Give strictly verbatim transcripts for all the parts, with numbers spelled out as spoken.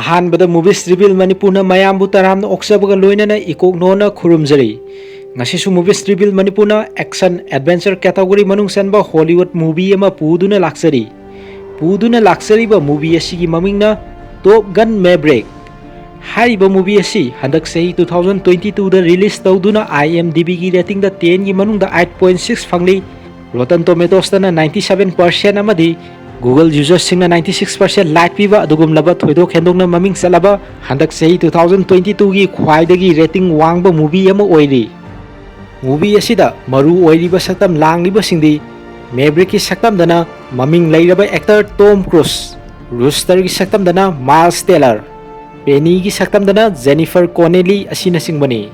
ꯑꯍꯥꯟꯕꯗ Movies Reveal ꯃꯅꯤꯄꯨꯔꯅ ꯃꯌꯥꯝꯕꯨ ꯇꯔꯥꯝꯅ ꯑꯣꯛꯆꯕꯒ ꯂꯣꯏꯅꯅ ꯏꯀꯣꯛ ꯅꯣꯟꯅ ꯈꯨꯔꯨꯝꯖꯔꯤ꯫ ꯉꯁꯤꯁꯨ Movies Reveal ꯃꯅꯤꯄꯨꯔꯅ action adventure category ꯃꯅꯨꯡ ꯆꯟꯕ Hollywood movie ꯑꯃ ꯄꯨꯗꯨꯅ ꯂꯥꯛꯆꯔꯤ꯫ ꯄꯨꯗꯨꯅ ꯂꯥꯛꯆꯔꯤꯕ movie ꯑꯁꯤꯒꯤ ꯃꯃꯤꯡꯅ Top Gun Maverick꯫ ꯍꯥꯏꯔꯤꯕ movie ꯑꯁꯤ ꯍꯟꯗꯛ ꯆꯍꯤ two thousand twenty twoꯗ release ꯇꯧꯗꯨꯅ IMDbꯒꯤ ratingꯗ tenꯒꯤ ꯃꯅꯨꯡꯗ eight point six ꯐꯪꯂꯤ꯫ Rotten Tomatoesꯇꯅ ninety seven percent ꯑꯃꯗꯤ Google userꯁꯤꯡꯅ ninety six percent like ꯄꯤꯕ ꯑꯗꯨꯒꯨꯝꯂꯕ ꯊꯣꯏꯗꯣꯛ ꯍꯦꯟꯗꯣꯛꯅ ꯃꯃꯤꯡ ꯆꯠꯂꯕ ꯍꯟꯗꯛ ꯆꯍꯤ two thousand twenty twoꯒꯤ ꯈ꯭ꯋꯥꯏꯗꯒꯤ rating ꯋꯥꯡꯕ movie ꯑꯃ ꯑꯣꯏꯔꯤ꯫ Movie ꯑꯁꯤꯗ ꯃꯔꯨ ꯑꯣꯏꯔꯤꯕ ꯁꯛꯇꯝ ꯂꯥꯡꯂꯤꯕꯁꯤꯡꯗꯤ Maverickꯀꯤ ꯁꯛꯇꯝꯗꯅ ꯃꯃꯤꯡ ꯂꯩꯔꯕ actor Tom Cruise, Roosterꯒꯤ ꯁꯛꯇꯝꯗꯅ Miles Teller, Pennyꯒꯤ ꯁꯛꯇꯝꯗꯅ Jennifer Connelly ꯑꯁꯤꯅꯆꯤꯡꯕꯅꯤ꯫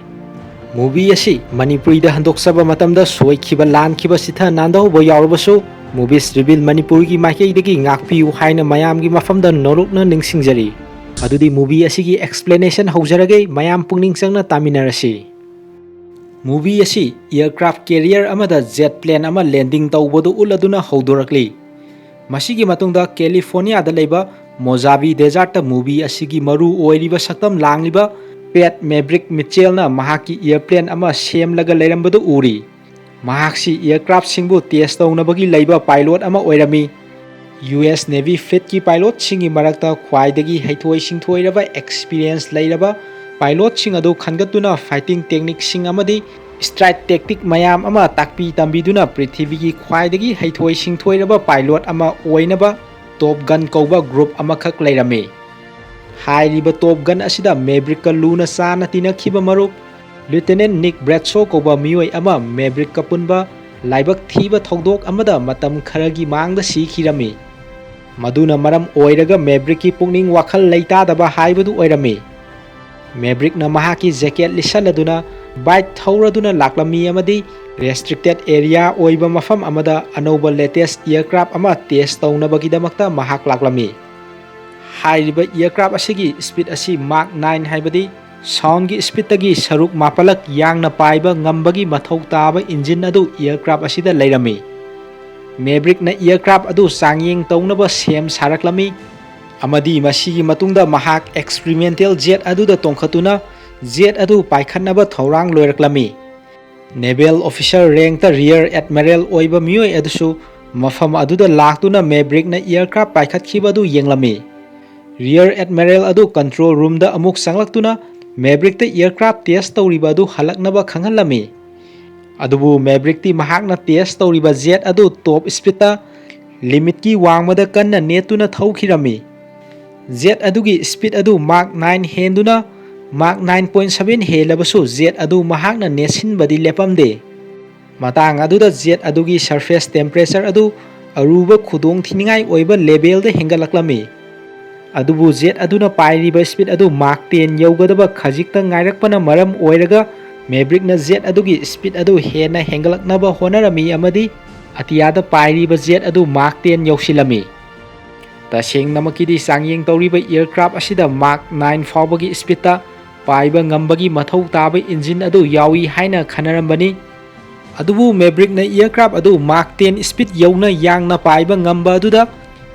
Movie ꯑꯁꯤ ꯃꯅꯤꯄꯨꯔꯤꯗ ꯍꯟꯗꯣꯛꯆꯕ ꯃꯇꯝꯗ ꯁꯣꯏꯈꯤꯕ ꯂꯥꯟꯈꯤꯕ ꯆꯤꯊ ꯅꯥꯟꯗꯍꯧꯕ ꯌꯥꯎꯔꯕꯁꯨ, Movies Reveal ꯃꯅꯤꯄꯨꯔꯒꯤ ꯃꯥꯏꯀꯩꯗꯒꯤ ꯉꯥꯛꯄꯤꯌꯨ ꯍꯥꯏꯅ ꯃꯌꯥꯝꯒꯤ ꯃꯐꯝꯗ ꯅꯣꯂꯨꯛꯅ ꯅꯤꯡꯁꯤꯡꯖꯔꯤ꯫ ꯑꯗꯨꯗꯤ movie ꯑꯁꯤꯒꯤ explanation ꯍꯧꯖꯔꯒꯦ, ꯃꯌꯥꯝ ꯄꯨꯛꯅꯤꯡ ꯆꯪꯅ ꯇꯥꯃꯤꯟꯅꯔꯁꯤ꯫ Movie ꯑꯁꯤ aircraft carrier ꯑꯃꯗ jet plane ꯑꯃ landing ꯇꯧꯕꯗꯨ ꯎꯠꯂꯗꯨꯅ ꯍꯧꯗꯣꯔꯛꯂꯤ꯫ ꯃꯁꯤꯒꯤ ꯃꯇꯨꯡꯗ Californiaꯗ ꯂꯩꯕ Mojave Desertꯇ movie ꯑꯁꯤꯒꯤ ꯃꯔꯨ ꯑꯣꯏꯔꯤꯕ ꯁꯛꯇꯝ ꯂꯥꯡꯂꯤꯕ Pat Maverick Mitchellꯅ ꯃꯍꯥꯛꯀꯤ airplane ꯑꯃ ꯁꯦꯝꯂꯒ ꯂꯩꯔꯝꯕꯗꯨ ꯎꯔꯤ꯫ ꯃꯍꯥꯛꯁꯤ aircraftꯁꯤꯡꯕꯨ test ꯇꯧꯅꯕꯒꯤ ꯂꯩꯕ pilot ꯑꯃ ꯑꯣꯏꯔꯝꯃꯤ꯫ US Navy fleetꯀꯤ pilotꯁꯤꯡꯒꯤ ꯃꯔꯛꯇ ꯈ꯭ꯋꯥꯏꯗꯒꯤ ꯍꯩꯊꯣꯏ ꯁꯤꯡꯊꯣꯏꯔꯕ experience ꯂꯩꯔꯕ pilotꯁꯤꯡ ꯑꯗꯨ ꯈꯟꯒꯠꯇꯨꯅ fighting techniqueꯁꯤꯡ ꯑꯃꯗꯤ strike tactic ꯃꯌꯥꯝ ꯑꯃ ꯇꯥꯛꯄꯤ ꯇꯝꯕꯤꯗꯨꯅ ꯄ꯭ꯔꯤꯊꯤꯕꯤꯒꯤ ꯈ꯭ꯋꯥꯏꯗꯒꯤ ꯍꯩꯊꯣꯏ ꯁꯤꯡꯊꯣꯏꯔꯕ pilot ꯑꯃ ꯑꯣꯏꯅꯕ Top Gun ꯀꯧꯕ group ꯑꯃꯈꯛ ꯂꯩꯔꯝꯃꯤ꯫ ꯍꯥꯏꯔꯤꯕ Top Gun ꯑꯁꯤꯗ Maverickꯀ ꯂꯨꯅ ꯆꯥꯟꯅ ꯇꯤꯟꯅꯈꯤꯕ ꯃꯔꯨꯞ Lieutenant Nick Bradshaw ꯀꯧꯕ ꯃꯤꯑꯣꯏ ꯑꯃ Maverickꯀ ꯄꯨꯟꯕ ꯂꯥꯏꯕꯛ ꯊꯤꯕ ꯊꯧꯗꯣꯛ ꯑꯃꯗ ꯃꯇꯝ ꯈꯔꯒꯤ ꯃꯥꯡꯗ ꯁꯤꯈꯤꯔꯝꯃꯤ꯫ ꯃꯗꯨꯅ ꯃꯔꯝ ꯑꯣꯏꯔꯒ Maverickꯀꯤ ꯄꯨꯛꯅꯤꯡ ꯋꯥꯈꯜ ꯂꯩꯇꯥꯗꯕ ꯍꯥꯏꯕꯗꯨ ꯑꯣꯏꯔꯝꯃꯤ꯫ Maverickꯅ ꯃꯍꯥꯛꯀꯤ jacket ꯂꯤꯠꯁꯜꯂꯗꯨꯅ bike ꯊꯧꯔꯗꯨꯅ ꯂꯥꯛꯂꯝꯃꯤ ꯑꯃꯗꯤ restricted area ꯑꯣꯏꯕ ꯃꯐꯝ ꯑꯃꯗ ꯑꯅꯧꯕ latest aircraft ꯑꯃ test ꯇꯧꯅꯕꯒꯤꯗꯃꯛꯇ ꯃꯍꯥꯛ ꯂꯥꯛꯂꯝꯃꯤ꯫ ꯍꯥꯏꯔꯤꯕ aircraft ꯑꯁꯤꯒꯤ speed ꯑꯁꯤ Mach nine ꯍꯥꯏꯕꯗꯤ soundꯒꯤ speedꯇꯒꯤ ꯁꯔꯨꯛ ꯃꯥꯄꯜꯂꯛ ꯌꯥꯡꯅ ꯄꯥꯏꯕ ꯉꯝꯕꯒꯤ ꯃꯊꯧ ꯇꯥꯕ engine ꯑꯗꯨ aircraft ꯑꯁꯤꯗ ꯂꯩꯔꯝꯃꯤ꯫ Maverickꯅ aircraft ꯑꯗꯨ ꯆꯥꯡꯌꯦꯡ ꯇꯧꯅꯕ ꯁꯦꯝ ꯁꯥꯔꯛꯂꯝꯃꯤ꯫ ꯑꯃꯗꯤ ꯃꯁꯤꯒꯤ ꯃꯇꯨꯡꯗ ꯃꯍꯥꯛ experimental jet ꯑꯗꯨꯗ ꯇꯣꯡꯈꯠꯇꯨꯅ jet ꯑꯗꯨ ꯄꯥꯏꯈꯠꯅꯕ ꯊꯧꯔꯥꯡ ꯂꯣꯏꯔꯛꯂꯝꯃꯤ꯫ Naval officer rank ꯇ Rear Admiral ꯑꯣꯏꯕ ꯃꯤꯑꯣꯏ ꯑꯗꯨꯁꯨ ꯃꯐꯝ ꯑꯗꯨꯗ ꯂꯥꯛꯇꯨꯅ Maverick ꯅ aircraft ꯄꯥꯏꯈꯠꯈꯤꯕ ꯑꯗꯨ ꯌꯦꯡꯂꯝꯃꯤ꯫ Rear Admiral ꯑꯗꯨ control room ꯗ ꯑꯃꯨꯛ ꯆꯪꯂꯛꯇꯨꯅ Maverick ꯇ aircraft test ꯇꯧꯔꯤꯕ ꯑꯗꯨ ꯍꯜꯂꯛꯅꯕ ꯈꯪꯍꯜꯂꯝꯃꯤ꯫ ꯑꯗꯨꯕꯨ Maverick ꯇꯤ ꯃꯍꯥꯛꯅ test ꯇꯧꯔꯤꯕ jet ꯑꯗꯨ top speed ꯇ limit ꯀꯤ ꯋꯥꯡꯃꯗ ꯀꯟꯅ ꯅꯦꯠꯇꯨꯅ ꯊꯧꯈꯤꯔꯝꯃꯤ꯫ Jet ꯑꯗꯨꯒꯤ speed ꯑꯗꯨ Mach nine ꯍꯦꯟꯗꯨꯅ Mach nine point seven ꯍꯦꯜꯂꯕꯁꯨ jet ꯑꯗꯨ ꯃꯍꯥꯛꯅ ꯅꯦꯠꯁꯤꯟꯕꯗꯤ ꯂꯦꯞꯄꯝꯗꯦ꯫ ꯃꯇꯥꯡ ꯑꯗꯨꯗ jet ꯑꯗꯨꯒꯤ surface temperature ꯑꯗꯨ ꯑꯔꯨꯕ ꯈꯨꯗꯣꯡ ꯊꯤꯅꯤꯡꯉꯥꯏ ꯑꯣꯏꯕ level ꯗ ꯍꯦꯟꯒꯠꯂꯛꯂꯝꯃꯤ꯫ ꯑꯗꯨꯕꯨ jet ꯑꯗꯨꯅ ꯄꯥꯏꯔꯤꯕ speed ꯑꯗꯨ Mach ten ꯌꯧꯒꯗꯕ ꯈꯖꯤꯛꯇ ꯉꯥꯏꯔꯛꯄꯅ ꯃꯔꯝ ꯑꯣꯏꯔꯒ Maverick ꯅ jet ꯑꯗꯨꯒꯤ speed ꯑꯗꯨ ꯍꯦꯟꯅ ꯍꯦꯟꯒꯠꯂꯛꯅꯕ ꯍꯣꯠꯅꯔꯝꯃꯤ ꯑꯃꯗꯤ ꯑꯇꯤꯌꯥꯗ ꯄꯥꯏꯔꯤꯕ jet ꯑꯗꯨ Mach ten ꯌꯧꯁꯤꯜꯂꯝꯃꯤ꯫ ꯇꯁꯦꯡꯅꯃꯛꯀꯤꯗꯤ ꯆꯥꯡꯌꯦꯡ ꯇꯧꯔꯤꯕ aircraft ꯑꯁꯤꯗ Mach nine ꯐꯥꯎꯕꯒꯤ speed ꯇ ꯄꯥꯏꯕ ꯉꯝꯕꯒꯤ ꯃꯊꯧ ꯇꯥꯕ engine ꯑꯗꯨ ꯌꯥꯎꯏ ꯍꯥꯏꯅ ꯈꯟꯅꯔꯝꯕꯅꯤ꯫ ꯑꯗꯨꯕꯨ Maverick ꯅ aircraft ꯑꯗꯨ Mach ten speed ꯌꯧꯅ ꯌꯥꯡꯅ ꯄꯥꯏꯕ ꯉꯝꯕ ꯑꯗꯨꯗ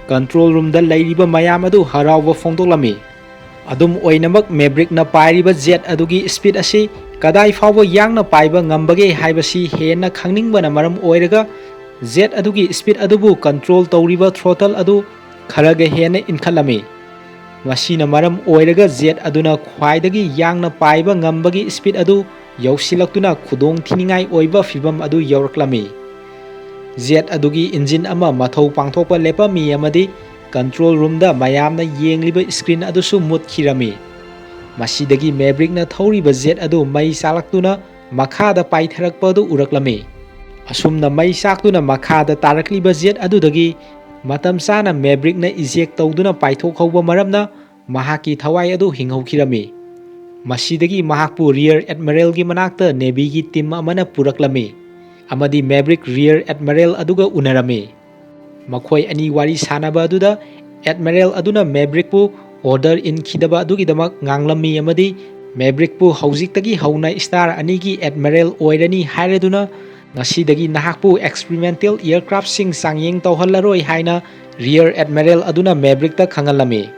control room ꯗ ꯂꯩꯔꯤꯕ ꯃꯌꯥꯝ ꯑꯗꯨ ꯍꯔꯥꯎꯕ ꯐꯣꯡꯗꯣꯛꯂꯝꯃꯤ꯫ ꯑꯗꯨꯝ ꯑꯣꯏꯅꯃꯛ, Maverick ꯅ ꯄꯥꯏꯔꯤꯕ jet ꯑꯗꯨꯒꯤ speed ꯑꯁꯤ ꯀꯗꯥꯏ ꯐꯥꯎꯕ ꯌꯥꯡꯅ ꯄꯥꯏꯕ ꯉꯝꯕꯒꯦ ꯍꯥꯏꯕꯁꯤ ꯍꯦꯟꯅ ꯈꯪꯅꯤꯡꯕꯅ ꯃꯔꯝ ꯑꯣꯏꯔꯒ, jet ꯑꯗꯨꯒꯤ speed ꯑꯗꯨꯕꯨ control ꯇꯧꯔꯤꯕ throttle ꯑꯗꯨ ꯈꯔꯒ ꯍꯦꯟꯅ ꯏꯟꯈꯠꯂꯝꯃꯤ꯫ ꯃꯁꯤꯅ ꯃꯔꯝ ꯑꯣꯏꯔꯒ jet ꯑꯗꯨꯅ ꯈ꯭ꯋꯥꯏꯗꯒꯤ ꯌꯥꯡꯅ ꯄꯥꯏꯕ ꯉꯝꯕꯒꯤ speed ꯑꯗꯨ ꯌꯧꯁꯤꯜꯂꯛꯇꯨꯅ ꯈꯨꯗꯣꯡ ꯊꯤꯅꯤꯡꯉꯥꯏ ꯑꯣꯏꯕ ꯐꯤꯚꯝ ꯑꯗꯨ ꯌꯧꯔꯛꯂꯝꯃꯤ꯫ Jet ꯑꯗꯨꯒꯤ engine ꯑꯃ ꯃꯊꯧ ꯄꯥꯡꯊꯣꯛꯄ ꯂꯦꯞꯄꯝꯃꯤ ꯑꯃꯗꯤ control room ꯗ ꯃꯌꯥꯝꯅ ꯌꯦꯡꯂꯤꯕ screen ꯑꯗꯨꯁꯨ ꯃꯨꯠꯈꯤꯔꯝꯃꯤ꯫ ꯃꯁꯤꯗꯒꯤ Maverick ꯅ ꯊꯧꯔꯤꯕ jet ꯑꯗꯨ ꯃꯩ ꯆꯥꯛꯂꯛꯇꯨꯅ ꯃꯈꯥꯗ ꯄꯥꯏꯊꯔꯛꯄ ꯑꯗꯨ ꯎꯔꯛꯂꯝꯃꯤ꯫ ꯑꯁꯨꯝꯅ ꯃꯩ ꯆꯥꯛꯇꯨꯅ ꯃꯈꯥꯗ ꯇꯥꯔꯛꯂꯤꯕ jet ꯑꯗꯨꯗꯒꯤ ꯃꯇꯝ ꯆꯥꯅ Maverick ꯅ eject ꯇꯧꯗꯨꯅ ꯄꯥꯏꯊꯣꯛꯍꯧꯕ ꯃꯔꯝꯅ ꯃꯍꯥꯛꯀꯤ ꯊꯋꯥꯏ ꯑꯗꯨ ꯍꯤꯡꯍꯧꯈꯤꯔꯝꯃꯤ꯫ ꯃꯁꯤꯗꯒꯤ ꯃꯍꯥꯛꯄꯨ Rear Admiral ꯒꯤ ꯃꯅꯥꯛꯇ Navy ꯒꯤ team ꯑꯃꯅ ꯄꯨꯔꯛꯂꯝꯃꯤ ꯑꯃꯗꯤ Maverick Rear Admiral ꯑꯗꯨꯒ ꯎꯅꯔꯝꯃꯤ꯫ ꯃꯈꯣꯏ ꯑꯅꯤ ꯋꯥꯔꯤ ꯁꯥꯅꯕ ꯑꯗꯨꯗ Admiral ꯑꯗꯨꯅ Maverick ꯄꯨ order ꯏꯟꯈꯤꯗꯕ ꯑꯗꯨꯒꯤꯗꯃꯛ ꯉꯥꯡꯂꯝꯃꯤ ꯑꯃꯗꯤ Maverick ꯄꯨ ꯍꯧꯖꯤꯛꯇꯒꯤ ꯍꯧꯅ star ꯑꯅꯤꯒꯤ Admiral ꯑꯣꯏꯔꯅꯤ ꯍꯥꯏꯔꯗꯨꯅ ꯉꯁꯤꯗꯒꯤ ꯅꯍꯥꯛꯄꯨ experimental aircraft ꯁꯤꯡ ꯆꯥꯡꯌꯦꯡ ꯇꯧꯍꯜꯂꯔꯣꯏ ꯍꯥꯏꯅ Rear Admiral ꯑꯗꯨꯅ Maverickꯇ ꯈꯪꯍꯜꯂꯝꯃꯤ꯫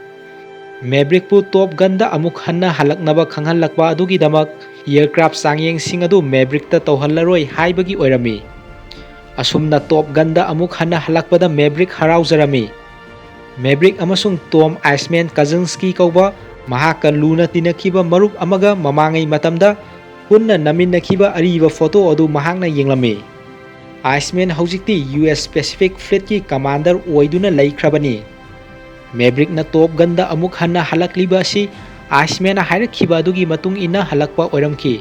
Maverickꯄꯨ Top Gunꯗ ꯑꯃꯨꯛ ꯍꯟꯅ ꯍꯜꯂꯛꯅꯕ ꯈꯪꯍꯜꯂꯛꯄ ꯑꯗꯨꯒꯤꯗꯃꯛ aircraft ꯆꯥꯡꯌꯦꯡꯁꯤꯡ ꯑꯗꯨ Maverickꯇ ꯇꯧꯍꯜꯂꯔꯣꯏ ꯍꯥꯏꯕꯒꯤ ꯑꯣꯏꯔꯝꯃꯤ꯫ ꯑꯁꯨꯝꯅ Top Gunꯗ ꯑꯃꯨꯛ ꯍꯟꯅ ꯍꯜꯂꯛꯄꯗ Maverick ꯍꯔꯥꯎꯖꯔꯝꯃꯤ꯫ Maverick ꯑꯃꯁꯨꯡ Tom Iceman Kaczynski ꯀꯧꯕ ꯃꯍꯥꯛꯀ ꯂꯨꯅ ꯇꯤꯟꯅꯈꯤꯕ ꯃꯔꯨꯞ ꯑꯃꯒ ꯃꯃꯥꯡꯉꯩ ꯃꯇꯝꯗ ꯄꯨꯟꯅ ꯅꯝꯃꯤꯟꯅꯈꯤꯕ ꯑꯔꯤꯕ ꯐꯣꯇꯣ ꯑꯗꯨ ꯃꯍꯥꯛꯅ ꯌꯦꯡꯂꯝꯃꯤ꯫ Iceman ꯍꯧꯖꯤꯛꯇꯤ U S Pacific Fleetꯀꯤ commander ꯑꯣꯏꯗꯨꯅ ꯂꯩꯈ꯭ꯔꯕꯅꯤ꯫ Maverickꯅ Top Gunꯗ ꯑꯃꯨꯛ ꯍꯟꯅ ꯍꯜꯂꯛꯂꯤꯕ ꯑꯁꯤ Icemanꯅ ꯍꯥꯏꯔꯛꯈꯤꯕ ꯑꯗꯨꯒꯤ ꯃꯇꯨꯡ ꯏꯟꯅ ꯍꯜꯂꯛꯄ ꯑꯣꯏꯔꯝꯈꯤ꯫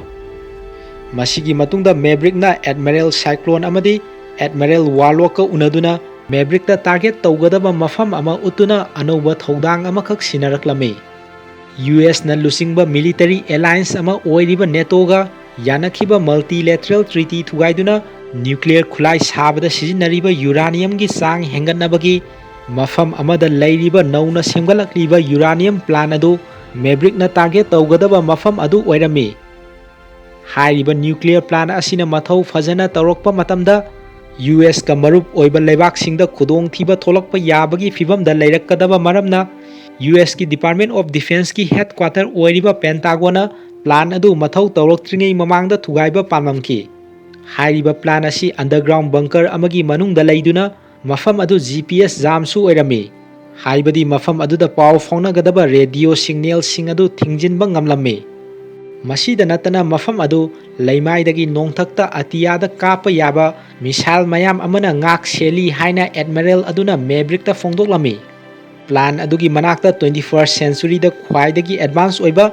ꯃꯁꯤꯒꯤ ꯃꯇꯨꯡꯗ Maverickꯅ Admiral Cyclone ꯑꯃꯗꯤ Admiral Warlockꯀ ꯎꯅꯗꯨꯅ Maverickꯇ target ꯇꯧꯒꯗꯕ ꯃꯐꯝ ꯑꯃ ꯎꯠꯇꯨꯅ ꯑꯅꯧꯕ ꯊꯧꯗꯥꯡ ꯑꯃꯈꯛ ꯁꯤꯟꯅꯔꯛꯂꯝꯃꯤ꯫ U S ꯅ ꯂꯨꯆꯤꯡꯕ military alliance ꯑꯃ ꯑꯣꯏꯔꯤꯕ NATOꯒ ꯌꯥꯅꯈꯤꯕ multilateral treaty ꯊꯨꯒꯥꯏꯗꯨꯅ nuclear ꯈꯨꯠꯂꯥꯏ ꯁꯥꯕꯗ ꯁꯤꯖꯤꯟꯅꯔꯤꯕ uraniumꯒꯤ ꯆꯥꯡ ꯍꯦꯟꯒꯠꯅꯕꯒꯤ ꯃꯐꯝ ꯑꯃꯗ ꯂꯩꯔꯤꯕ ꯅꯧꯅ ꯁꯦꯝꯒꯠꯂꯛꯂꯤꯕ uranium plant ꯑꯗꯨ Maverickꯅ target ꯇꯧꯒꯗꯕ ꯃꯐꯝ ꯑꯗꯨ ꯑꯣꯏꯔꯝꯃꯤ꯫ ꯍꯥꯏꯔꯤꯕ nuclear plant ꯑꯁꯤꯅ ꯃꯊꯧ ꯐꯖꯅ ꯇꯧꯔꯛꯄ ꯃꯇꯝꯗ U S ꯀ ꯃꯔꯨꯞ ꯑꯣꯏꯕ ꯂꯩꯕꯥꯛꯁꯤꯡꯗ ꯈꯨꯗꯣꯡꯊꯤꯕ ꯊꯣꯛꯂꯛꯄ ꯌꯥꯕꯒꯤ ꯐꯤꯚꯝꯗ ꯂꯩꯔꯛꯀꯗꯕ ꯃꯔꯝꯅ U S ꯀꯤ Department of Defenceꯀꯤ headquarter ꯑꯣꯏꯔꯤꯕ Pentagonꯅ plant ꯑꯗꯨ ꯃꯊꯧ ꯇꯧꯔꯛꯇ꯭ꯔꯤꯉꯩ ꯃꯃꯥꯡꯗ ꯊꯨꯒꯥꯏꯕ ꯄꯥꯝꯂꯝꯈꯤ꯫ ꯍꯥꯏꯔꯤꯕ plant ꯑꯁꯤ underground bunker ꯑꯃꯒꯤ ꯃꯅꯨꯡꯗ ꯂꯩꯗꯨꯅ ꯃꯐꯝ ꯑꯗꯨ G P S jamꯁꯨ ꯑꯣꯏꯔꯝꯃꯤ꯫ ꯍꯥꯏꯕꯗꯤ ꯃꯐꯝ ꯑꯗꯨꯗ ꯄꯥꯎ ꯐꯥꯎꯅꯒꯗꯕ radio signalꯁꯤꯡ ꯑꯗꯨ ꯊꯤꯡꯖꯤꯟꯕ ꯉꯝꯂꯝꯃꯤ꯫ ꯃꯁꯤꯗ ꯅꯠꯇꯅ ꯃꯐꯝ ꯑꯗꯨ ꯂꯩꯃꯥꯏꯗꯒꯤ ꯅꯣꯡꯊꯛꯇ ꯑꯇꯤꯌꯥꯗ ꯀꯥꯞꯄ ꯌꯥꯕ missile ꯃꯌꯥꯝ ꯑꯃꯅ ꯉꯥꯛ ꯁꯦꯜꯂꯤ ꯍꯥꯏꯅ Admiral ꯑꯗꯨꯅ Maverickꯇ ꯐꯣꯡꯗꯣꯛꯂꯝꯃꯤ꯫ Plant ꯑꯗꯨꯒꯤ ꯃꯅꯥꯛꯇ twenty-first centuryꯗ ꯈ꯭ꯋꯥꯏꯗꯒꯤ advance ꯑꯣꯏꯕ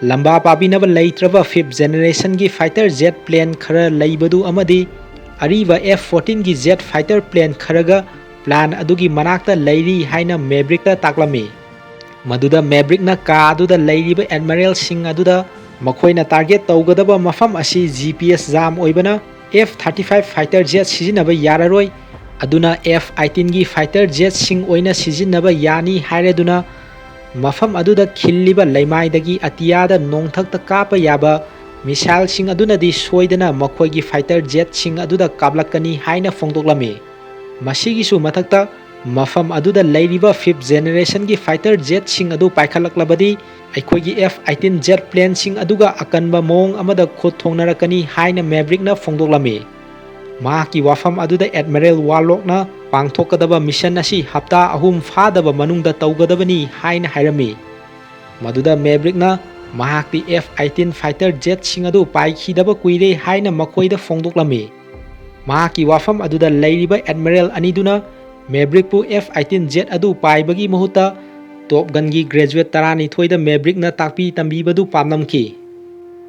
ꯂꯝꯕꯥ ꯄꯥꯕꯤꯅꯕ ꯂꯩꯇ꯭ꯔꯕ fifth generationꯒꯤ fighter jet plane ꯈꯔ ꯂꯩꯕꯗꯨ ꯑꯃꯗꯤ ꯑꯔꯤꯕ F fourteenꯒꯤ jet fighter plane ꯈꯔꯒ plant ꯑꯗꯨꯒꯤ ꯃꯅꯥꯛꯇ ꯂꯩꯔꯤ ꯍꯥꯏꯅ Maverickꯇ ꯇꯥꯛꯂꯝꯃꯤ꯫ ꯃꯗꯨꯗ Maverickꯅ ꯀꯥ ꯑꯗꯨꯗ ꯂꯩꯔꯤꯕ Admiralꯁꯤꯡ ꯑꯗꯨꯗ ꯃꯈꯣꯏꯅ target ꯇꯧꯒꯗꯕ ꯃꯐꯝ ꯑꯁꯤ G P S jam ꯑꯣꯏꯕꯅ F thirty-five fighter jet ꯁꯤꯖꯤꯟꯅꯕ ꯌꯥꯔꯔꯣꯏ, ꯑꯗꯨꯅ F eighteenꯒꯤ fighter jetꯁꯤꯡ ꯑꯣꯏꯅ ꯁꯤꯖꯤꯟꯅꯕ ꯌꯥꯅꯤ ꯍꯥꯏꯔꯗꯨꯅ ꯃꯐꯝ ꯑꯗꯨꯗ ꯈꯤꯜꯂꯤꯕ ꯂꯩꯃꯥꯏꯗꯒꯤ ꯑꯇꯤꯌꯥꯗ ꯅꯣꯡꯊꯛꯇ ꯀꯥꯞꯄ ꯌꯥꯕ missileꯁꯤꯡ ꯑꯗꯨꯅꯗꯤ ꯁꯣꯏꯗꯅ ꯃꯈꯣꯏꯒꯤ fighter jetꯁꯤꯡ ꯑꯗꯨꯗ ꯀꯥꯞꯂꯛꯀꯅꯤ ꯍꯥꯏꯅ ꯐꯣꯡꯗꯣꯛꯂꯝꯃꯤ꯫ ꯃꯁꯤꯒꯤꯁꯨ ꯃꯊꯛꯇ ꯃꯐꯝ ꯑꯗꯨꯗ ꯂꯩꯔꯤꯕ fifth generationꯒꯤ fighter jetꯁꯤꯡ ꯑꯗꯨ ꯄꯥꯏꯈꯠꯂꯛꯂꯕꯗꯤ ꯑꯩꯈꯣꯏꯒꯤ F eighteen jet planeꯁꯤꯡ ꯑꯗꯨꯒ ꯑꯀꯟꯕ ꯃꯑꯣꯡ ꯑꯃꯗ ꯈꯨꯠ ꯊꯣꯡꯅꯔꯛꯀꯅꯤ ꯍꯥꯏꯅ Maverickꯅ ꯐꯣꯡꯗꯣꯛꯂꯝꯃꯤ꯫ ꯃꯍꯥꯛꯀꯤ ꯋꯥꯐꯝ ꯑꯗꯨꯗ Admiral Warlockꯅ ꯄꯥꯡꯊꯣꯛꯀꯗꯕ mission ꯑꯁꯤ ꯍꯞꯇꯥ ꯑꯍꯨꯝ ꯐꯥꯗꯕ ꯃꯅꯨꯡꯗ ꯇꯧꯒꯗꯕꯅꯤ ꯍꯥꯏꯅ ꯍꯥꯏꯔꯝꯃꯤ꯫ ꯃꯗꯨꯗ Maverickꯅ ꯃꯍꯥꯛꯇꯤ F eighteen fighter jetꯁꯤꯡ ꯑꯗꯨ ꯄꯥꯏꯈꯤꯗꯕ ꯀꯨꯏꯔꯦ ꯍꯥꯏꯅ ꯃꯈꯣꯏꯗ ꯐꯣꯡꯗꯣꯛꯂꯝꯃꯤ꯫ ꯃꯍꯥꯛꯀꯤ ꯋꯥꯐꯝ ꯑꯗꯨꯗ ꯂꯩꯔꯤꯕ Admiral ꯑꯅꯤꯗꯨꯅ Maverickꯄꯨ F eighteen jet ꯑꯗꯨ ꯄꯥꯏꯕꯒꯤ ꯃꯍꯨꯠꯇ Top Gunꯒꯤ graduate ꯇꯔꯥꯅꯤꯊꯣꯏꯗ Maverickꯅ ꯇꯥꯛꯄꯤ ꯇꯝꯕꯤꯕꯗꯨ ꯄꯥꯝꯂꯝꯈꯤ꯫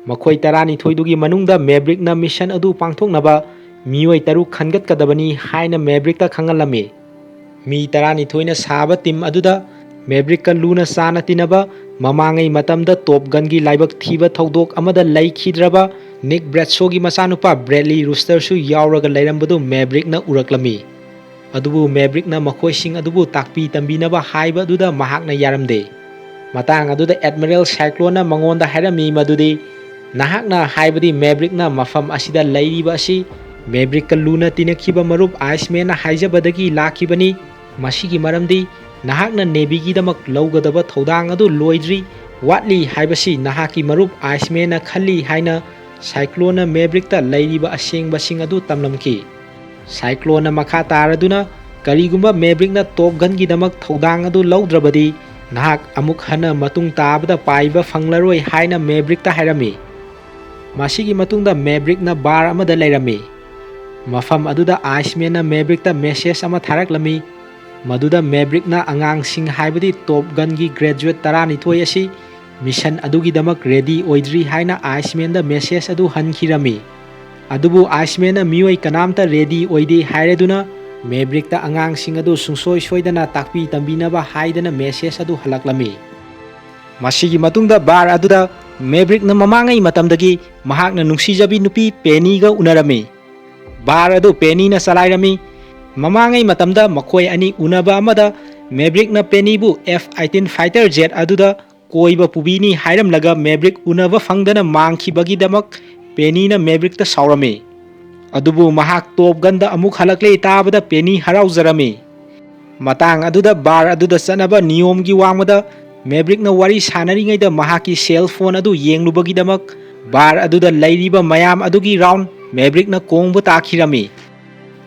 ꯃꯈꯣꯏ ꯇꯔꯥꯅꯤꯊꯣꯏꯗꯨꯒꯤ ꯃꯅꯨꯡꯗ Maverickꯅ mission ꯑꯗꯨ ꯄꯥꯡꯊꯣꯛꯅꯕ ꯃꯤꯑꯣꯏ ꯇꯔꯨꯛ ꯈꯟꯒꯠꯀꯗꯕꯅꯤ ꯍꯥꯏꯅ Maverickꯇ ꯈꯪꯍꯜꯂꯝꯃꯤ꯫ ꯃꯤ ꯇꯔꯥꯅꯤꯊꯣꯏꯅ ꯁꯥꯕ team ꯑꯗꯨꯗ Maverickꯀ ꯂꯨꯅ ꯆꯥꯟꯅ ꯇꯤꯟꯅꯕ, ꯃꯃꯥꯡꯉꯩ ꯃꯇꯝꯗ Top Gunꯒꯤ ꯂꯥꯏꯕꯛ ꯊꯤꯕ ꯊꯧꯗꯣꯛ ꯑꯃꯗ ꯂꯩꯈꯤꯗ꯭ꯔꯕ Nick Bradshawꯒꯤ ꯃꯆꯥꯅꯨꯄꯥ Bradley Roosterꯁꯨ ꯌꯥꯎꯔꯒ ꯂꯩꯔꯝꯕꯗꯨ Maverickꯅ ꯎꯔꯛꯂꯝꯃꯤ꯫ ꯑꯗꯨꯕꯨ Maverickꯅ ꯃꯈꯣꯏꯁꯤꯡ ꯑꯗꯨꯕꯨ ꯇꯥꯛꯄꯤ ꯇꯝꯕꯤꯅꯕ ꯍꯥꯏꯕ ꯑꯗꯨꯗ ꯃꯍꯥꯛꯅ ꯌꯥꯔꯝꯗꯦ꯫ ꯃꯇꯥꯡ ꯑꯗꯨꯗ Admiral Cycloneꯅ ꯃꯉꯣꯟꯗ ꯍꯥꯏꯔꯝꯃꯤ ꯃꯗꯨꯗꯤ, ꯅꯍꯥꯛꯅ ꯍꯥꯏꯕꯗꯤ Maverickꯅ ꯃꯐꯝ ꯑꯁꯤꯗ ꯂꯩꯔꯤꯕ ꯑꯁꯤ Maverickꯀ ꯂꯨꯅ ꯇꯤꯟꯅꯈꯤꯕ ꯃꯔꯨꯞ Icemanꯅ ꯍꯥꯏꯖꯕꯗꯒꯤ ꯂꯥꯛꯈꯤꯕꯅꯤ꯫ ꯃꯁꯤꯒꯤ ꯃꯔꯝꯗꯤ ꯅꯍꯥꯛꯅ Navyꯒꯤꯗꯃꯛ ꯂꯧꯒꯗꯕ ꯊꯧꯗꯥꯡ ꯑꯗꯨ ꯂꯣꯏꯗ꯭ꯔꯤ, ꯋꯥꯠꯂꯤ ꯍꯥꯏꯕꯁꯤ ꯅꯍꯥꯛꯀꯤ ꯃꯔꯨꯞ Icemanꯅ ꯈꯜꯂꯤ ꯍꯥꯏꯅ Cycloneꯅ Maverickꯇ ꯂꯩꯔꯤꯕ ꯑꯁꯦꯡꯕꯁꯤꯡ ꯑꯗꯨ ꯇꯝꯂꯝꯈꯤ꯫ Cycloneꯅ ꯃꯈꯥ ꯇꯥꯔꯗꯨꯅ, ꯀꯔꯤꯒꯨꯝꯕ Maverickꯅ Top Gunꯒꯤꯗꯃꯛ ꯊꯧꯗꯥꯡ ꯑꯗꯨ ꯂꯧꯗ꯭ꯔꯕꯗꯤ, ꯅꯍꯥꯛ ꯑꯃꯨꯛ ꯍꯟꯅ ꯃꯇꯨꯡ ꯇꯥꯕꯗ ꯄꯥꯏꯕ ꯐꯪꯂꯔꯣꯏ ꯍꯥꯏꯅ Maverickꯇ ꯍꯥꯏꯔꯝꯃꯤ꯫ ꯃꯁꯤꯒꯤ ꯃꯇꯨꯡꯗ Maverickꯅ bar ꯑꯃꯗ ꯂꯩꯔꯝꯃꯤ꯫ ꯃꯐꯝ ꯑꯗꯨꯗ Icemanꯅ Maverickꯇ message ꯑꯃ ꯊꯥꯔꯛꯂꯝꯃꯤ, ꯃꯗꯨꯗ Maverickꯅ ꯑꯉꯥꯡꯁꯤꯡ, ꯍꯥꯏꯕꯗꯤ Top Gunꯒꯤ graduate ꯇꯔꯥꯅꯤꯊꯣꯏ ꯑꯁꯤ mission ꯑꯗꯨꯒꯤꯗꯃꯛ ready ꯑꯣꯏꯗ꯭ꯔꯤ ꯍꯥꯏꯅ Icemanꯗ message ꯑꯗꯨ ꯍꯟꯈꯤꯔꯝꯃꯤ꯫ ꯑꯗꯨꯕꯨ Icemanꯅ ꯃꯤꯑꯣꯏ ꯀꯅꯥꯝꯇ ready ꯑꯣꯏꯗꯦ ꯍꯥꯏꯔꯗꯨꯅ Maverickꯇ ꯑꯉꯥꯡꯁꯤꯡ ꯑꯗꯨ ꯁꯨꯡꯁꯣꯏ ꯁꯣꯏꯗꯅ ꯇꯥꯛꯄꯤ ꯇꯝꯕꯤꯅꯕ ꯍꯥꯏꯗꯅ message ꯑꯗꯨ ꯍꯜꯂꯛꯂꯝꯃꯤ꯫ ꯃꯁꯤꯒꯤ ꯃꯇꯨꯡꯗ bar ꯑꯗꯨꯗ Maverickꯅ ꯃꯃꯥꯡꯉꯩ ꯃꯇꯝꯗꯒꯤ ꯃꯍꯥꯛꯅ ꯅꯨꯡꯁꯤꯖꯕꯤ ꯅꯨꯄꯤ Pennyꯒ ꯎꯅꯔꯝꯃꯤ꯫ Bar ꯑꯗꯨ Pennyꯅ ꯆꯂꯥꯏꯔꯝꯃꯤ꯫ ꯃꯃꯥꯡꯉꯩ ꯃꯇꯝꯗ ꯃꯈꯣꯏ ꯑꯅꯤ ꯎꯅꯕ ꯑꯃꯗ Maverickꯅ Pennyꯕꯨ F eighteen fighter jet ꯑꯗꯨꯗ ꯀꯣꯏꯕ ꯄꯨꯕꯤꯅꯤ ꯍꯥꯏꯔꯝꯂꯒ Maverick ꯎꯅꯕ ꯐꯪꯗꯅ ꯃꯥꯡꯈꯤꯕꯒꯤꯗꯃꯛ Pennyꯅ Maverickꯇ ꯁꯥꯎꯔꯝꯃꯤ꯫ ꯑꯗꯨꯕꯨ ꯃꯍꯥꯛ Top Gunꯗ ꯑꯃꯨꯛ ꯍꯜꯂꯛꯂꯦ ꯇꯥꯕꯗ Penny ꯍꯔꯥꯎꯖꯔꯝꯃꯤ꯫ ꯃꯇꯥꯡ ꯑꯗꯨꯗ ꯕꯥꯔ ꯑꯗꯨꯗ ꯆꯠꯅꯕ ꯅꯤꯌꯣꯝꯒꯤ ꯋꯥꯡꯃꯗ ꯃꯦꯕ꯭ꯔꯤꯛꯅ ꯋꯥꯔꯤ ꯁꯥꯟꯅꯔꯤꯉꯩꯗ ꯃꯍꯥꯛꯀꯤ ꯁꯦꯜ ꯐꯣꯟ ꯑꯗꯨ ꯌꯦꯡꯂꯨꯕꯒꯤꯗꯃꯛ ꯕꯥꯔ ꯑꯗꯨꯗ ꯂꯩꯔꯤꯕ ꯃꯌꯥꯝ ꯑꯗꯨꯒꯤ ꯔꯥꯎꯟ ꯃꯦꯕ꯭ꯔꯤꯛꯅ ꯀꯣꯡꯕ ꯇꯥꯈꯤꯔꯝꯃꯤ꯫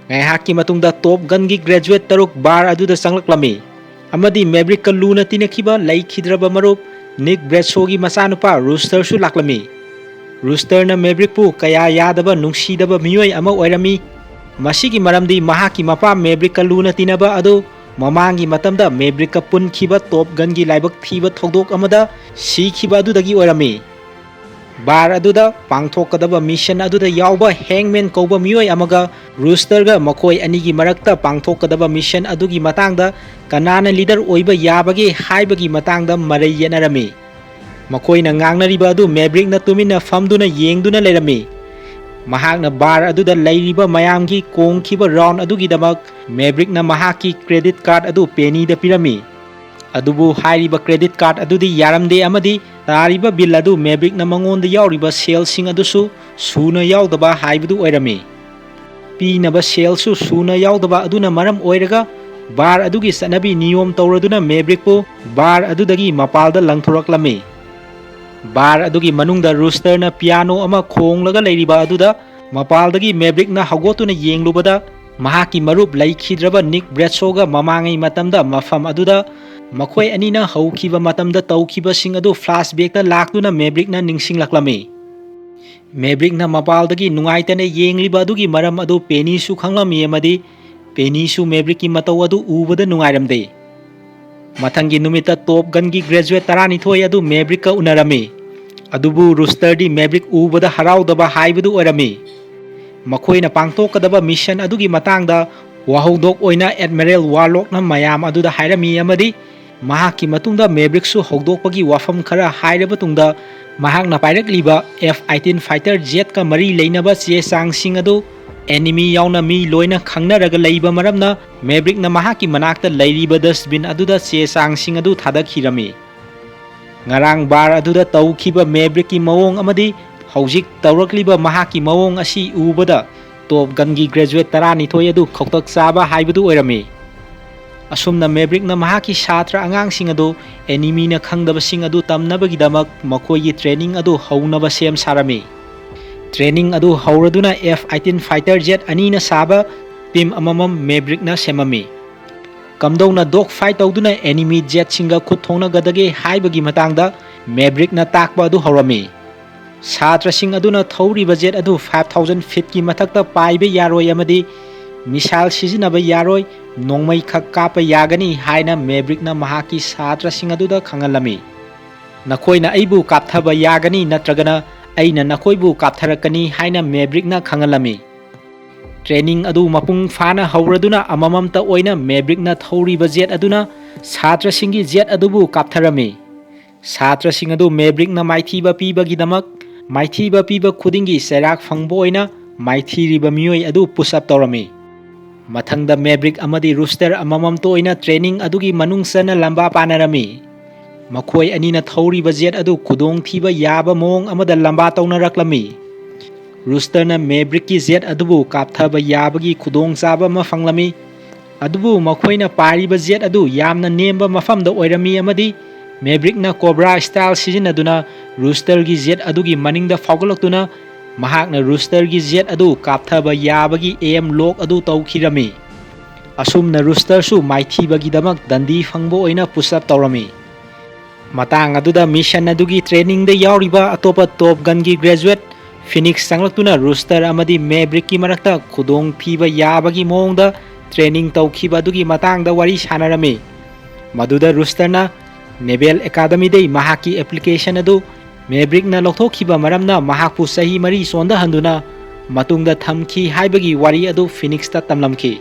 ꯉꯥꯏꯍꯥꯛꯀꯤ ꯃꯇꯨꯡꯗ ꯇꯣꯞ ꯒꯟꯒꯤ ꯒ꯭ꯔꯦꯖꯨꯋꯦꯠ ꯇꯔꯨꯛ ꯕꯥꯔ ꯑꯗꯨꯗ ꯆꯪꯂꯛꯂꯝꯃꯤ ꯑꯃꯗꯤ ꯃꯦꯕ꯭ꯔꯤꯛꯀ ꯂꯨꯅ ꯇꯤꯟꯅꯈꯤꯕ ꯂꯩꯈꯤꯗ꯭ꯔꯕ ꯃꯔꯨꯞ ꯅꯤꯛ ꯕ꯭ꯔꯦꯠꯁꯣꯒꯤ ꯃꯆꯥꯅꯨꯄꯥ ꯔꯨꯁꯇꯔꯁꯨ ꯂꯥꯛꯂꯝꯃꯤ꯫ ꯔꯨꯁꯇꯔꯅ ꯃꯦꯕ꯭ꯔꯤꯛꯄꯨ ꯀꯌꯥ ꯌꯥꯗꯕ ꯅꯨꯡꯁꯤꯗꯕ ꯃꯤꯑꯣꯏ ꯑꯃ ꯑꯣꯏꯔꯝꯃꯤ꯫ ꯃꯁꯤꯒꯤ ꯃꯔꯝꯗꯤ ꯃꯍꯥꯛꯀꯤ ꯃꯄꯥ ꯃꯦꯕ꯭ꯔꯤꯛꯀ ꯂꯨꯅ ꯇꯤꯟꯅꯕ ꯑꯗꯨ ꯃꯃꯥꯡꯒꯤ ꯃꯇꯝꯗ ꯃꯦꯕ꯭ꯔꯤꯛꯀ ꯄꯨꯟꯈꯤꯕ ꯇꯣꯞ ꯒꯟꯒꯤ ꯂꯥꯏꯕꯛ ꯊꯤꯕ ꯊꯧꯗꯣꯛ ꯑꯃꯗ ꯁꯤꯈꯤꯕ ꯑꯗꯨꯗꯒꯤ ꯑꯣꯏꯔꯝꯃꯤ꯫ ꯕꯥꯔ ꯑꯗꯨꯗ ꯄꯥꯡꯊꯣꯛꯀꯗꯕ ꯃꯤꯁꯟ ꯑꯗꯨꯗ ꯌꯥꯎꯕ ꯍꯦꯡꯃꯦꯟ ꯀꯧꯕ ꯃꯤꯑꯣꯏ ꯑꯃꯒ ꯔꯨꯁꯇꯔꯒ ꯃꯈꯣꯏ ꯑꯅꯤꯒꯤ ꯃꯔꯛꯇ ꯄꯥꯡꯊꯣꯛꯀꯗꯕ ꯃꯤꯁꯟ ꯑꯗꯨꯒꯤ ꯃꯇꯥꯡꯗ ꯀꯅꯥꯅ ꯂꯤꯗꯔ ꯑꯣꯏꯕ ꯌꯥꯕꯒꯦ ꯍꯥꯏꯕꯒꯤ ꯃꯇꯥꯡꯗ ꯃꯔꯩ ꯌꯦꯠꯅꯔꯝꯃꯤ꯫ ꯃꯈꯣꯏꯅ ꯉꯥꯡꯅꯔꯤꯕ ꯑꯗꯨ ꯃꯦꯕ꯭ꯔꯤꯛꯅ ꯇꯨꯃꯤꯟꯅ ꯐꯝꯗꯨꯅ ꯌꯦꯡꯗꯨꯅ ꯂꯩꯔꯝꯃꯤ꯫ ꯃꯍꯥꯛꯅ ꯕꯥꯔ ꯑꯗꯨꯗ ꯂꯩꯔꯤꯕ ꯃꯌꯥꯝꯒꯤ ꯀꯣꯡꯈꯤꯕ ꯔꯥꯎꯟ ꯑꯗꯨꯒꯤꯗꯃꯛ ꯃꯦꯕ꯭ꯔꯤꯛꯅ ꯃꯍꯥꯛꯀꯤ ꯀ꯭ꯔꯦꯗꯤꯠ ꯀꯥꯔꯗ ꯑꯗꯨ ꯄꯦꯅꯤꯗ ꯄꯤꯔꯝꯃꯤ꯫ ꯑꯗꯨꯕꯨ ꯍꯥꯏꯔꯤꯕ ꯀ꯭ꯔꯦꯗꯤꯠ ꯀꯥꯔꯗ ꯑꯗꯨꯗꯤ ꯌꯥꯔꯝꯗꯦ ꯑꯃꯗꯤ ꯇꯥꯔꯤꯕ ꯕꯤꯜ ꯑꯗꯨ ꯃꯦꯕ꯭ꯔꯤꯛꯅ ꯃꯉꯣꯟꯗ ꯌꯥꯎꯔꯤꯕ ꯁꯦꯜꯁꯤꯡ ꯑꯗꯨꯁꯨ ꯁꯨꯅ ꯌꯥꯎꯗꯕ ꯍꯥꯏꯕꯗꯨ ꯑꯣꯏꯔꯝꯃꯤ꯫ ꯄꯤꯅꯕ ꯁꯦꯜꯁꯨ ꯁꯨꯅ ꯌꯥꯎꯗꯕ ꯑꯗꯨꯅ ꯃꯔꯝ ꯑꯣꯏꯔꯒ ꯕꯥꯔ ꯑꯗꯨꯒꯤ ꯆꯠꯅꯕꯤ ꯅꯤꯌꯣꯝ ꯇꯧꯔꯗꯨꯅ ꯃꯦꯕ꯭ꯔꯤꯛꯄꯨ ꯕꯥꯔ ꯑꯗꯨꯗꯒꯤ ꯃꯄꯥꯜꯗ ꯂꯪꯊꯣꯔꯛꯂꯝꯃꯤ꯫ ꯕꯥꯔ ꯑꯗꯨꯒꯤ ꯃꯅꯨꯡꯗ ꯔꯨꯁꯇꯔꯅ ꯄꯤꯌꯥꯅꯣ ꯑꯃ ꯈꯣꯡꯂꯒ ꯂꯩꯔꯤꯕ ꯑꯗꯨꯗ ꯃꯄꯥꯜꯗꯒꯤ ꯃꯦꯕ꯭ꯔꯤꯛꯅ ꯍꯧꯒꯠꯇꯨꯅ ꯌꯦꯡꯂꯨꯕꯗ ꯃꯍꯥꯛꯀꯤ ꯃꯔꯨꯞ ꯂꯩꯈꯤꯗ꯭ꯔꯕ ꯅꯤꯛ ꯕ꯭ꯔꯦꯠꯁꯣꯒ ꯃꯃꯥꯡꯉꯩ ꯃꯇꯝꯗ ꯃꯐꯝ ꯑꯗꯨꯗ ꯃꯈꯣꯏ ꯑꯅꯤꯅ ꯍꯧꯈꯤꯕ ꯃꯇꯝꯗ ꯇꯧꯈꯤꯕꯁꯤꯡ ꯑꯗꯨ ꯐ꯭ꯂꯥꯁꯕꯦꯛꯇ ꯂꯥꯛꯇꯨꯅ ꯃꯦꯕ꯭ꯔꯤꯛꯅ ꯅꯤꯡꯁꯤꯡꯂꯛꯂꯝꯃꯤ꯫ ꯃꯦꯕ꯭ꯔꯤꯛꯅ ꯃꯄꯥꯜꯗꯒꯤ ꯅꯨꯡꯉꯥꯏꯇꯅ ꯌꯦꯡꯂꯤꯕ ꯑꯗꯨꯒꯤ ꯃꯔꯝ ꯑꯗꯨ ꯄꯦꯅꯤꯁꯨ ꯈꯪꯂꯝꯃꯤ ꯑꯃꯗꯤ ꯄꯦꯅꯤꯁꯨ ꯃꯦꯕ꯭ꯔꯤꯛꯀꯤ ꯃꯇꯧ ꯑꯗꯨ ꯎꯕꯗ ꯅꯨꯡꯉꯥꯏꯔꯝꯗꯦ꯫ ꯃꯊꯪꯒꯤ ꯅꯨꯃꯤꯠꯇ ꯇꯣꯞ ꯒꯟꯒꯤ ꯒ꯭ꯔꯦꯖꯨꯋꯦꯠ ꯇꯔꯥꯅꯤꯊꯣꯏ ꯑꯗꯨ ꯃꯦꯕ꯭ꯔꯤꯛꯀ ꯎꯅꯔꯝꯃꯤ꯫ ꯑꯗꯨꯕꯨ ꯔꯨꯁꯇꯔꯗꯤ ꯃꯦꯕ꯭ꯔꯤꯛ ꯎꯕꯗ ꯍꯔꯥꯎꯗꯕ ꯍꯥꯏꯕꯗꯨ ꯑꯣꯏꯔꯝꯃꯤ꯫ ꯃꯈꯣꯏꯅ ꯄꯥꯡꯊꯣꯛꯀꯗꯕ ꯃꯤꯁꯟ ꯑꯗꯨꯒꯤ ꯃꯇꯥꯡꯗ ꯋꯥꯍꯧꯗꯣꯛ ꯑꯣꯏꯅ ꯑꯦꯗꯃꯤꯔꯦꯜ ꯋꯥꯔꯂꯣꯛꯅ ꯃꯌꯥꯝ ꯑꯗꯨꯗ ꯍꯥꯏꯔꯝꯃꯤ ꯑꯃꯗꯤ ꯃꯍꯥꯛꯀꯤ ꯃꯇꯨꯡꯗ ꯃꯦꯕ꯭ꯔꯤꯛꯁꯨ ꯍꯧꯗꯣꯛꯄꯒꯤ ꯋꯥꯐꯝ ꯈꯔ ꯍꯥꯏꯔꯕ ꯇꯨꯡꯗ ꯃꯍꯥꯛꯅ ꯄꯥꯏꯔꯛꯂꯤꯕ ꯑꯦꯐ ꯑꯩꯠꯇꯤꯟ ꯐꯥꯏꯇꯔ ꯖꯦꯠꯀ ꯃꯔꯤ ꯂꯩꯅꯕ ꯆꯦ ꯆꯥꯡꯁꯤꯡ ꯑꯗꯨ ꯑꯦꯅꯤꯃꯤ ꯌꯥꯎꯅ ꯃꯤ ꯂꯣꯏꯅ ꯈꯪꯅꯔꯒ ꯂꯩꯕ ꯃꯔꯝꯅ ꯃꯦꯕ꯭ꯔꯤꯛꯅ ꯃꯍꯥꯛꯀꯤ ꯃꯅꯥꯛꯇ ꯂꯩꯔꯤꯕ ꯗꯁꯕꯤꯟ ꯑꯗꯨꯗ ꯆꯦ ꯆꯥꯡꯁꯤꯡ ꯑꯗꯨ ꯊꯥꯗꯈꯤꯔꯝꯃꯤ꯫ ꯉꯔꯥꯡ ꯕꯥꯔ ꯑꯗꯨꯗ ꯇꯧꯈꯤꯕ ꯃꯦꯕ꯭ꯔꯤꯛꯀꯤ ꯃꯑꯣꯡ ꯑꯃꯗꯤ ꯍꯧꯖꯤꯛ ꯇꯧꯔꯛꯂꯤꯕ ꯃꯍꯥꯛꯀꯤ ꯃꯑꯣꯡ ꯑꯁꯤ ꯎꯕꯗ ꯇꯣꯞ ꯒꯟꯒꯤ ꯒ꯭ꯔꯦꯖꯨꯋꯦꯠ ꯇꯔꯥꯅꯤꯊꯣꯏ ꯑꯗꯨ ꯈꯧꯇꯛ ꯆꯥꯕ ꯍꯥꯏꯕꯗꯨ ꯑꯣꯏꯔꯝꯃꯤ꯫ ꯑꯁꯨꯝꯅ ꯃꯦꯕ꯭ꯔꯤꯛꯅ ꯃꯍꯥꯛꯀꯤ ꯁꯥꯇ꯭ꯔ ꯑꯉꯥꯡꯁꯤꯡ ꯑꯗꯨ ꯑꯦꯅꯤꯃꯤꯅ ꯈꯪꯗꯕꯁꯤꯡ ꯑꯗꯨ ꯇꯝꯅꯕꯒꯤꯗꯃꯛ ꯃꯈꯣꯏꯒꯤ ꯇ꯭ꯔꯦꯅꯤꯡ ꯑꯗꯨ ꯍꯧꯅꯕ ꯁꯦꯝ ꯁꯥꯔꯝꯃꯤ꯫ ꯇ꯭ꯔꯦꯅꯤꯡ ꯑꯗꯨ ꯍꯧꯔꯗꯨꯅ ꯑꯦꯐ ꯑꯩꯠꯇꯤꯟ ꯐꯥꯏꯇꯔ ꯖꯦꯠ ꯑꯅꯤꯅ ꯁꯥꯕ ꯇꯤꯝ ꯑꯃꯃꯝ ꯃꯦꯕ꯭ꯔꯤꯛꯅ ꯁꯦꯝꯃꯝꯃꯤ꯫ ꯀꯝꯗꯧꯅ ꯗꯣꯛ ꯐꯥꯏꯠ ꯇꯧꯗꯨꯅ ꯑꯦꯅꯤꯃꯤ ꯖꯦꯠꯁꯤꯡꯒ ꯈꯨꯠ ꯊꯣꯡꯅꯒꯗꯒꯦ ꯍꯥꯏꯕꯒꯤ ꯃꯇꯥꯡꯗ ꯃꯦꯕ꯭ꯔꯤꯛꯅ ꯇꯥꯛꯄ ꯑꯗꯨ ꯍꯧꯔꯝꯃꯤ꯫ ꯁꯥꯇ꯭ꯔꯁꯤꯡ ꯑꯗꯨꯅ ꯊꯧꯔꯤꯕ ꯖꯦꯠ ꯑꯗꯨ ꯐꯥꯏꯚ ꯊꯥꯎꯖꯟ ꯐꯤꯠꯀꯤ ꯃꯊꯛꯇ ꯄꯥꯏꯕ ꯌꯥꯔꯣꯏ ꯑꯃꯗꯤ ꯃꯤꯁꯥꯏꯜ ꯁꯤꯖꯤꯟꯅꯕ ꯌꯥꯔꯣꯏ, ꯅꯣꯡꯃꯩ ꯈꯛ ꯀꯥꯞꯄ ꯌꯥꯒꯅꯤ ꯍꯥꯏꯅ ꯃꯦꯕ꯭ꯔꯤꯛꯅ ꯃꯍꯥꯛꯀꯤ ꯁꯥꯇ꯭ꯔꯁꯤꯡ ꯑꯗꯨꯗ ꯈꯪꯍꯜꯂꯝꯃꯤ꯫ "ꯅꯈꯣꯏꯅ ꯑꯩꯕꯨ ꯀꯥꯞꯊꯕ ꯌꯥꯒꯅꯤ, ꯅꯠꯇ꯭ꯔꯒꯅ ꯑꯩꯅ ꯅꯈꯣꯏꯕꯨ ꯀꯥꯞꯊꯔꯛꯀꯅꯤ" ꯍꯥꯏꯅ ꯃꯦꯕ꯭ꯔꯤꯛꯅ ꯈꯪꯍꯜꯂꯝꯃꯤ꯫ ꯇ꯭ꯔꯦꯅꯤꯡ ꯑꯗꯨ ꯃꯄꯨꯡ ꯐꯥꯅ ꯍꯧꯔꯗꯨꯅ ꯑꯃꯃꯝꯇ ꯑꯣꯏꯅ ꯃꯦꯕ꯭ꯔꯤꯛꯅ ꯊꯧꯔꯤꯕ ꯖꯦꯠ ꯑꯗꯨꯅ ꯁꯥꯇ꯭ꯔꯁꯤꯡꯒꯤ ꯖꯦꯠ ꯑꯗꯨꯕꯨ ꯀꯥꯞꯊꯔꯝꯃꯤ꯫ ꯁꯥꯇ꯭ꯔꯁꯤꯡ ꯑꯗꯨ ꯃꯦꯕ꯭ꯔꯤꯛꯅ ꯃꯥꯏꯊꯤꯕ ꯄꯤꯕꯒꯤꯗꯃꯛ ꯃꯥꯏꯊꯤꯕ ꯄꯤꯕ ꯈꯨꯗꯤꯡꯒꯤ ꯆꯩꯔꯥꯛ ꯐꯪꯕ ꯑꯣꯏꯅ ꯃꯥꯏꯊꯤꯔꯤꯕ ꯃꯤꯑꯣꯏ ꯑꯗꯨ ꯄꯨꯁ ꯑꯞ ꯇꯧꯔꯝꯃꯤ꯫ ꯃꯊꯪꯗ ꯃꯦꯕ꯭ꯔꯤꯛ ꯑꯃꯗꯤ ꯔꯨꯁꯇꯔ ꯑꯃꯃꯝꯇ ꯑꯣꯏꯅ ꯇ꯭ꯔꯦꯅꯤꯡ ꯑꯗꯨꯒꯤ ꯃꯅꯨꯡ ꯆꯟꯅ ꯂꯝꯕꯥ ꯄꯥꯅꯔꯝꯃꯤ꯫ ꯃꯈꯣꯏ ꯑꯅꯤꯅ ꯊꯧꯔꯤꯕ ꯖꯦꯠ ꯑꯗꯨ ꯈꯨꯗꯣꯡꯊꯤꯕ ꯌꯥꯕ ꯃꯑꯣꯡ ꯑꯃꯗ ꯂꯝꯕꯥ ꯇꯧꯅꯔꯛꯂꯝꯃꯤ꯫ ꯔꯨꯁꯇꯔꯅ ꯃꯦꯕ꯭ꯔꯤꯛꯀꯤ ꯖꯦꯠ ꯑꯗꯨꯕꯨ ꯀꯥꯞꯊꯕ ꯌꯥꯕꯒꯤ ꯈꯨꯗꯣꯡꯆꯥꯕ ꯑꯃ ꯐꯪꯂꯝꯃꯤ, ꯑꯗꯨꯕꯨ ꯃꯈꯣꯏꯅ ꯄꯥꯏꯔꯤꯕ ꯖꯦꯠ ꯑꯗꯨ ꯌꯥꯝꯅ ꯅꯦꯝꯕ ꯃꯐꯝꯗ ꯑꯣꯏꯔꯝꯃꯤ ꯑꯃꯗꯤ ꯃꯦꯕ꯭ꯔꯤꯛꯅ ꯀꯣꯕ꯭ꯔꯥ ꯁ꯭ꯇꯥꯏꯜ ꯁꯤꯖꯤꯟꯅꯗꯨꯅ ꯔꯨꯁꯇꯔꯒꯤ ꯖꯦꯠ ꯑꯗꯨꯒꯤ ꯃꯅꯤꯡꯗ ꯐꯥꯎꯒꯠꯂꯛꯇꯨꯅ ꯃꯍꯥꯛꯅ ꯔꯨꯁꯇꯔꯒꯤ ꯖꯦꯠ ꯑꯗꯨ ꯀꯥꯞꯊꯕ ꯌꯥꯕꯒꯤ ꯑꯦꯝ ꯂꯣꯛ ꯑꯗꯨ ꯇꯧꯈꯤꯔꯝꯃꯤ꯫ ꯑꯁꯨꯝꯅ ꯔꯨꯁꯇꯔꯁꯨ ꯃꯥꯏꯊꯤꯕꯒꯤꯗꯃꯛ ꯗꯟꯗꯤ ꯐꯪꯕ ꯑꯣꯏꯅ ꯄꯨꯁ ꯑꯞ ꯇꯧꯔꯝꯃꯤ꯫ ꯃꯇꯥꯡ ꯑꯗꯨꯗ ꯃꯤꯁꯟ ꯑꯗꯨꯒꯤ ꯇ꯭ꯔꯦꯅꯤꯡꯗ ꯌꯥꯎꯔꯤꯕ ꯑꯇꯣꯞꯄ ꯇꯣꯞ ꯒꯟꯒꯤ ꯒ꯭ꯔꯦꯖꯨꯋꯦꯠ ꯐꯤꯅꯤꯛꯁ ꯆꯪꯂꯛꯇꯨꯅ ꯔꯨꯁꯇꯔ ꯑꯃꯗꯤ ꯃꯦꯕ꯭ꯔꯤꯛꯀꯤ ꯃꯔꯛꯇ ꯈꯨꯗꯣꯡꯊꯤꯕ ꯌꯥꯕꯒꯤ ꯃꯑꯣꯡꯗ ꯇ꯭ꯔꯦꯅꯤꯡ ꯇꯧꯈꯤꯕ ꯑꯗꯨꯒꯤ ꯃꯇꯥꯡꯗ ꯋꯥꯔꯤ ꯁꯥꯟꯅꯔꯝꯃꯤ꯫ ꯃꯗꯨꯗ ꯔꯨꯁꯇꯔꯅ ꯅꯦꯚꯦꯜ ꯑꯦꯀꯥꯗꯃꯤꯗꯒꯤ ꯃꯍꯥꯛꯀꯤ ꯑꯦꯄ꯭ꯂꯤꯀꯦꯁꯟ ꯑꯗꯨ ꯃꯦꯕ꯭ꯔꯤꯛꯅ ꯂꯧꯊꯣꯛꯈꯤꯕ ꯃꯔꯝꯅ ꯃꯍꯥꯛꯄꯨ ꯆꯍꯤ ꯃꯔꯤ ꯆꯣꯟꯊꯍꯟꯗꯨꯅ ꯃꯇꯨꯡꯗ ꯊꯝꯈꯤ ꯍꯥꯏꯕꯒꯤ ꯋꯥꯔꯤ ꯑꯗꯨ ꯐꯤꯅꯤꯛꯁꯇ ꯇꯝꯂꯝꯈꯤ꯫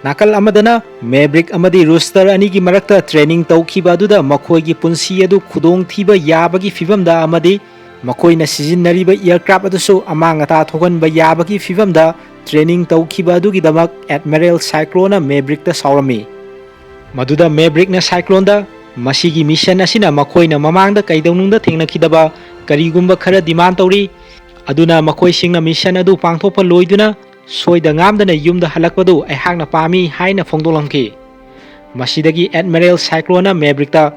ꯅꯥꯀꯜ ꯑꯃꯗꯅ ꯃꯦꯕ꯭ꯔꯤꯛ ꯑꯃꯗꯤ ꯔꯨꯁꯇꯔ ꯑꯅꯤꯒꯤ ꯃꯔꯛꯇ ꯇ꯭ꯔꯦꯅꯤꯡ ꯇꯧꯈꯤꯕ ꯑꯗꯨꯗ ꯃꯈꯣꯏꯒꯤ ꯄꯨꯟꯁꯤ ꯑꯗꯨ ꯈꯨꯗꯣꯡꯊꯤꯕ ꯌꯥꯕꯒꯤ ꯐꯤꯚꯝꯗ ꯑꯃꯗꯤ ꯃꯈꯣꯏꯅ ꯁꯤꯖꯤꯟꯅꯔꯤꯕ ꯑꯦꯌꯔꯀ꯭ꯔꯥꯐ ꯑꯗꯨꯁꯨ ꯑꯃꯥꯡ ꯑꯇꯥ ꯊꯣꯛꯍꯟꯕ ꯌꯥꯕꯒꯤ ꯐꯤꯚꯝꯗ ꯇ꯭ꯔꯦꯅꯤꯡ ꯇꯧꯈꯤꯕ ꯑꯗꯨꯒꯤꯗꯃꯛ ꯑꯦꯗꯃꯤꯔꯦꯜ ꯁꯥꯏꯀ꯭ꯂꯣꯟꯅ ꯃꯦꯕ꯭ꯔꯤꯛꯇ ꯁꯥꯎꯔꯝꯃꯤ꯫ ꯃꯗꯨꯗ ꯃꯦꯕ꯭ꯔꯤꯛꯅ ꯁꯥꯏꯀ꯭ꯂꯣꯟꯗ, "ꯃꯁꯤꯒꯤ ꯃꯤꯁꯟ ꯑꯁꯤꯅ ꯃꯈꯣꯏꯅ ꯃꯃꯥꯡꯗ ꯀꯩꯗꯧꯅꯨꯡꯗ ꯊꯦꯡꯅꯈꯤꯗꯕ ꯀꯔꯤꯒꯨꯝꯕ ꯈꯔ ꯗꯤꯃꯥꯟ ꯇꯧꯔꯤ, ꯑꯗꯨꯅ ꯃꯈꯣꯏꯁꯤꯡꯅ ꯃꯤꯁꯟ ꯑꯗꯨ ꯄꯥꯡꯊꯣꯛꯄ ꯂꯣꯏꯗꯨꯅ ꯁꯣꯏꯗ ꯉꯥꯝꯗꯅ ꯌꯨꯝꯗ ꯍꯜꯂꯛꯄꯗꯨ ꯑꯩꯍꯥꯛꯅ ꯄꯥꯝꯃꯤ" ꯍꯥꯏꯅ ꯐꯣꯡꯗꯣꯛꯂꯝꯈꯤ꯫ ꯃꯁꯤꯗꯒꯤ Admiral Cycloneꯅ Maverickꯇ,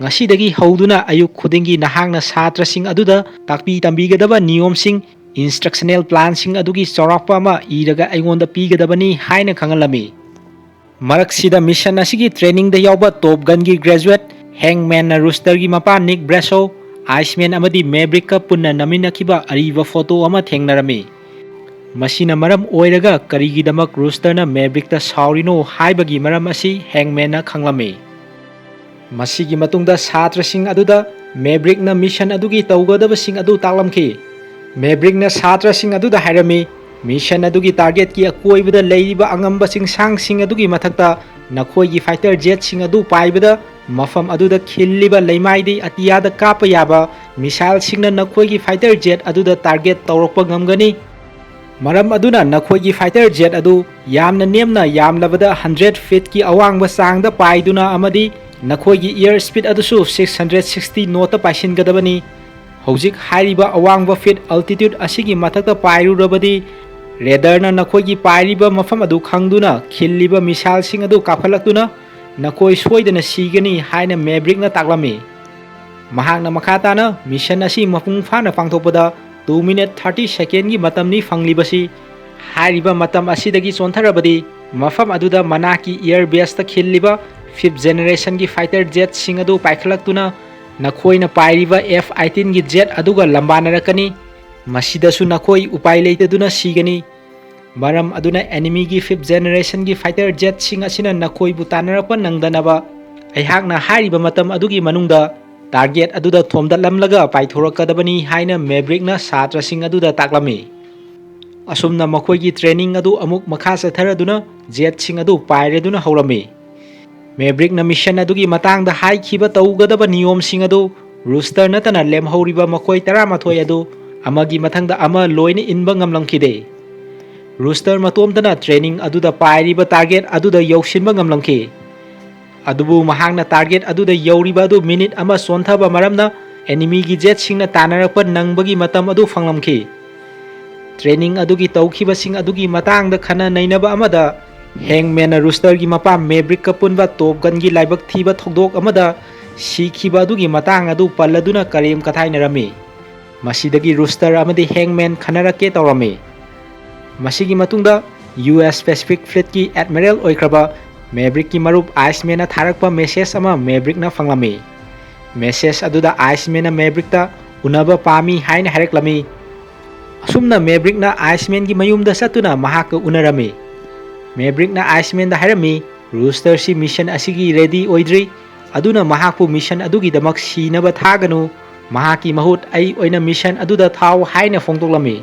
"ꯉꯁꯤꯗꯒꯤ ꯍꯧꯗꯨꯅ ꯑꯌꯨꯛ ꯈꯨꯗꯤꯡꯒꯤ ꯅꯍꯥꯛꯅ ꯁꯥꯇ꯭ꯔꯁꯤꯡ ꯑꯗꯨꯗ ꯇꯥꯛꯄꯤ ꯇꯝꯕꯤꯒꯗꯕ ꯅꯤꯌꯣꯝꯁꯤꯡ, instructional planꯁꯤꯡ ꯑꯗꯨꯒꯤ ꯆꯥꯎꯔꯥꯛꯄ ꯑꯃ ꯏꯔꯒ ꯑꯩꯉꯣꯟꯗ ꯄꯤꯒꯗꯕꯅꯤ" ꯍꯥꯏꯅ ꯈꯪꯍꯜꯂꯝꯃꯤ꯫ ꯃꯔꯛꯁꯤꯗ mission ꯑꯁꯤꯒꯤ trainingꯗ ꯌꯥꯎꯕ Top Gunꯒꯤ graduate Hangmanꯅ Roosterꯒꯤ ꯃꯄꯥ Nick Brasso, Iceman ꯑꯃꯗꯤ Maverickꯀ ꯄꯨꯟꯅ ꯅꯝꯃꯤꯟꯅꯈꯤꯕ ꯑꯔꯤꯕ photo ꯑꯃ ꯊꯦꯡꯅꯔꯝꯃꯤ꯫ ꯃꯁꯤꯅ ꯃꯔꯝ ꯑꯣꯏꯔꯒ ꯀꯔꯤꯒꯤꯗꯃꯛ Roosterꯅ Maverickꯇ ꯁꯥꯎꯔꯤꯅꯣ ꯍꯥꯏꯕꯒꯤ ꯃꯔꯝ ꯑꯁꯤ Hangmanꯅ ꯈꯪꯂꯝꯃꯤ꯫ ꯃꯁꯤꯒꯤ ꯃꯇꯨꯡꯗ ꯁꯥꯇ꯭ꯔꯁꯤꯡ ꯑꯗꯨꯗ Maverickꯅ mission ꯑꯗꯨꯒꯤ ꯇꯧꯒꯗꯕꯁꯤꯡ ꯑꯗꯨ ꯇꯥꯛꯂꯝꯈꯤ꯫ Maverickꯅ ꯁꯥꯇ꯭ꯔꯁꯤꯡ ꯑꯗꯨꯗ ꯍꯥꯏꯔꯝꯃꯤ, "Mission ꯑꯗꯨꯒꯤ targetꯀꯤ ꯑꯀꯣꯏꯕꯗ ꯂꯩꯔꯤꯕ ꯑꯉꯝꯕ ꯆꯤꯡꯁꯥꯡꯁꯤꯡ ꯑꯗꯨꯒꯤ ꯃꯊꯛꯇ ꯅꯈꯣꯏꯒꯤ fighter jetꯁꯤꯡ ꯑꯗꯨ ꯄꯥꯏꯕꯗ, ꯃꯐꯝ ꯑꯗꯨꯗ ꯈꯤꯜꯂꯤꯕ ꯂꯩꯃꯥꯏꯗꯩ ꯑꯇꯤꯌꯥꯗ ꯀꯥꯞꯄ ꯌꯥꯕ missileꯁꯤꯡꯅ ꯅꯈꯣꯏꯒꯤ fighter jet ꯑꯗꯨꯗ target ꯇꯧꯔꯛꯄ ꯉꯝꯒꯅꯤ꯫ ꯃꯔꯝ ꯑꯗꯨꯅ ꯅꯈꯣꯏꯒꯤ fighter jet ꯑꯗꯨ ꯌꯥꯝꯅ ꯅꯦꯝꯅ, ꯌꯥꯝꯂꯕꯗ hundred feetꯀꯤ ꯑꯋꯥꯡꯕ ꯆꯥꯡꯗ ꯄꯥꯏꯗꯨꯅ ꯑꯃꯗꯤ ꯅꯈꯣꯏꯒꯤ air speed ꯑꯗꯨꯁꯨ six hundred sixty knotꯇ ꯄꯥꯏꯁꯤꯟꯒꯗꯕꯅꯤ꯫ ꯍꯧꯖꯤꯛ ꯍꯥꯏꯔꯤꯕ ꯑꯋꯥꯡꯕ feet altitude ꯑꯁꯤꯒꯤ ꯃꯊꯛꯇ ꯄꯥꯏꯔꯨꯔꯕꯗꯤ, radarꯅ ꯅꯈꯣꯏꯒꯤ ꯄꯥꯏꯔꯤꯕ ꯃꯐꯝ ꯑꯗꯨ ꯈꯪꯗꯨꯅ ꯈꯤꯜꯂꯤꯕ missileꯁꯤꯡ ꯑꯗꯨ ꯀꯥꯞꯈꯠꯂꯛꯇꯨꯅ ꯅꯈꯣꯏ ꯁꯣꯏꯗꯅ ꯁꯤꯒꯅꯤ" ꯍꯥꯏꯅ Maverickꯅ ꯇꯥꯛꯂꯝꯃꯤ꯫ ꯃꯍꯥꯛꯅ ꯃꯈꯥ ꯇꯥꯅ, "Mission ꯑꯁꯤ ꯃꯄꯨꯡ ꯐꯥꯅ ꯄꯥꯡꯊꯣꯛꯄꯗ two minute thirty secondꯀꯤ ꯃꯇꯝꯅꯤ ꯐꯪꯂꯤꯕꯁꯤ꯫ ꯍꯥꯏꯔꯤꯕ ꯃꯇꯝ ꯑꯁꯤꯗꯒꯤ ꯆꯣꯟꯊꯔꯕꯗꯤ, ꯃꯐꯝ ꯑꯗꯨꯗ ꯃꯅꯥꯛꯀꯤ air baseꯇ ꯈꯤꯜꯂꯤꯕ fifth generationꯒꯤ fighter jetꯁꯤꯡ ꯑꯗꯨ ꯄꯥꯏꯈꯠꯂꯛꯇꯨꯅ ꯅꯈꯣꯏꯅ ꯄꯥꯏꯔꯤꯕ F eighteenꯒꯤ jet ꯑꯗꯨꯒ ꯂꯝꯕꯥꯅꯔꯛꯀꯅꯤ꯫ ꯃꯁꯤꯗꯁꯨ ꯅꯈꯣꯏ ꯎꯄꯥꯏ ꯂꯩꯇꯗꯨꯅ ꯁꯤꯒꯅꯤ꯫ ꯃꯔꯝ ꯑꯗꯨꯅ enemyꯒꯤ fifth generationꯒꯤ fighter jetꯁꯤꯡ ꯑꯁꯤꯅ ꯅꯈꯣꯏꯕꯨ ꯇꯥꯟꯅꯔꯛꯄ ꯅꯪꯗꯅꯕ, ꯑꯩꯍꯥꯛꯅ ꯍꯥꯏꯔꯤꯕ ꯃꯇꯝ ꯑꯗꯨꯒꯤ ꯃꯅꯨꯡꯗ target ꯑꯗꯨꯗ ꯊꯣꯝꯗꯠꯂꯝꯂꯒ ꯄꯥꯏꯊꯣꯔꯛꯀꯗꯕꯅꯤ" ꯍꯥꯏꯅ Maverickꯅ ꯁꯥꯇ꯭ꯔꯁꯤꯡ ꯑꯗꯨꯗ ꯇꯥꯛꯂꯝꯃꯤ꯫ ꯑꯁꯨꯝꯅ ꯃꯈꯣꯏꯒꯤ training ꯑꯗꯨ ꯑꯃꯨꯛ ꯃꯈꯥ ꯆꯠꯊꯔꯗꯨꯅ jetꯁꯤꯡ ꯑꯗꯨ ꯄꯥꯏꯔꯗꯨꯅ ꯍꯧꯔꯝꯃꯤ꯫ Maverickꯅ mission ꯑꯗꯨꯒꯤ ꯃꯇꯥꯡꯗ ꯍꯥꯏꯈꯤꯕ ꯇꯧꯒꯗꯕ ꯅꯤꯌꯣꯝꯁꯤꯡ ꯑꯗꯨ Rooster ꯅꯠꯇꯅ ꯂꯦꯝꯍꯧꯔꯤꯕ ꯃꯈꯣꯏ ꯇꯔꯥꯃꯥꯊꯣꯏ ꯑꯗꯨ ꯑꯃꯒꯤ ꯃꯊꯪꯗ ꯑꯃ ꯂꯣꯏꯅ ꯏꯟꯕ ꯉꯝꯂꯝꯈꯤꯗꯦ꯫ Rooster ꯃꯇꯣꯝꯇꯅ training ꯑꯗꯨꯗ ꯄꯥꯏꯔꯤꯕ target ꯑꯗꯨꯗ ꯌꯧꯁꯤꯟꯕ ꯉꯝꯂꯝꯈꯤ꯫ ꯑꯗꯨꯕꯨ ꯃꯍꯥꯛꯅ target ꯑꯗꯨꯗ ꯌꯧꯔꯤꯕ ꯑꯗꯨ minute ꯑꯃ ꯆꯣꯟꯊꯕ ꯃꯔꯝꯅ enemyꯒꯤ jetꯁꯤꯡꯅ ꯇꯥꯟꯅꯔꯛꯄ ꯅꯪꯕꯒꯤ ꯃꯇꯝ ꯑꯗꯨ ꯐꯪꯂꯝꯈꯤ꯫ Training ꯑꯗꯨꯒꯤ ꯇꯧꯈꯤꯕꯁꯤꯡ ꯑꯗꯨꯒꯤ ꯃꯇꯥꯡꯗ ꯈꯟꯅ ꯅꯩꯅꯕ ꯑꯃꯗ ꯍꯦꯡꯃꯦꯟꯅ ꯔꯨꯁꯇꯔꯒꯤ ꯃꯄꯥ ꯃꯦꯕ꯭ꯔꯤꯛꯀ ꯄꯨꯟꯕ ꯇꯣꯞ ꯒꯟꯒꯤ ꯂꯥꯏꯕꯛ ꯊꯤꯕ ꯊꯧꯗꯣꯛ ꯑꯃꯗ ꯁꯤꯈꯤꯕ ꯑꯗꯨꯒꯤ ꯃꯇꯥꯡ ꯑꯗꯨ ꯄꯜꯂꯗꯨꯅ ꯀꯔꯦꯝ ꯀꯊꯥꯏꯅꯔꯝꯃꯤ꯫ ꯃꯁꯤꯗꯒꯤ ꯔꯨꯁꯇꯔ ꯑꯃꯗꯤ ꯍꯦꯡꯃꯦꯟ ꯈꯟꯅꯔꯛꯀꯦ ꯇꯧꯔꯝꯃꯤ꯫ ꯃꯁꯤꯒꯤ ꯃꯇꯨꯡꯗ ꯌꯨ ꯑꯦꯁ ꯄꯦꯁꯤꯐꯤꯛ ꯐ꯭ꯂꯤꯠꯀꯤ ꯑꯦꯗꯃꯤꯔꯦꯜ ꯑꯣꯏꯈ꯭ꯔꯕ ꯃꯦꯕ꯭ꯔꯤꯛꯀꯤ ꯃꯔꯨꯞ ꯑꯥꯏꯁꯃꯦꯟꯅ ꯊꯥꯔꯛꯄ ꯃꯦꯁꯦꯖ ꯑꯃ ꯃꯦꯕ꯭ꯔꯤꯛꯅ ꯐꯪꯂꯝꯃꯤ꯫ ꯃꯦꯁꯦꯖ ꯑꯗꯨꯗ ꯑꯥꯏꯁꯃꯦꯟꯅ ꯃꯦꯕ꯭ꯔꯤꯛꯇ ꯎꯅꯕ ꯄꯥꯝꯃꯤ ꯍꯥꯏꯅ ꯍꯥꯏꯔꯛꯂꯝꯃꯤ꯫ ꯑꯁꯨꯝꯅ ꯃꯦꯕ꯭ꯔꯤꯛꯅ ꯑꯥꯏꯁꯃꯦꯟꯒꯤ ꯃꯌꯨꯝꯗ ꯆꯠꯇꯨꯅ ꯃꯍꯥꯛꯀ ꯎꯅꯔꯝꯃꯤ꯫ ꯃꯦꯕ꯭ꯔꯤꯛꯅ ꯑꯥꯏꯁꯃꯦꯟꯗ ꯍꯥꯏꯔꯝꯃꯤ, "ꯔꯨꯁꯇꯔꯁꯤ ꯃꯤꯁꯟ ꯑꯁꯤꯒꯤ ꯔꯦꯗꯤ ꯑꯣꯏꯗ꯭ꯔꯤ, ꯑꯗꯨꯅ ꯃꯍꯥꯛꯄꯨ ꯃꯤꯁꯟ ꯑꯗꯨꯒꯤꯗꯃꯛ ꯁꯤꯅꯕ ꯊꯥꯒꯅꯨ, ꯃꯍꯥꯛꯀꯤ ꯃꯍꯨꯠ ꯑꯩ ꯑꯣꯏꯅ ꯃꯤꯁꯟ ꯑꯗꯨꯗ ꯊꯥꯎ" ꯍꯥꯏꯅ ꯐꯣꯡꯗꯣꯛꯂꯝꯃꯤ꯫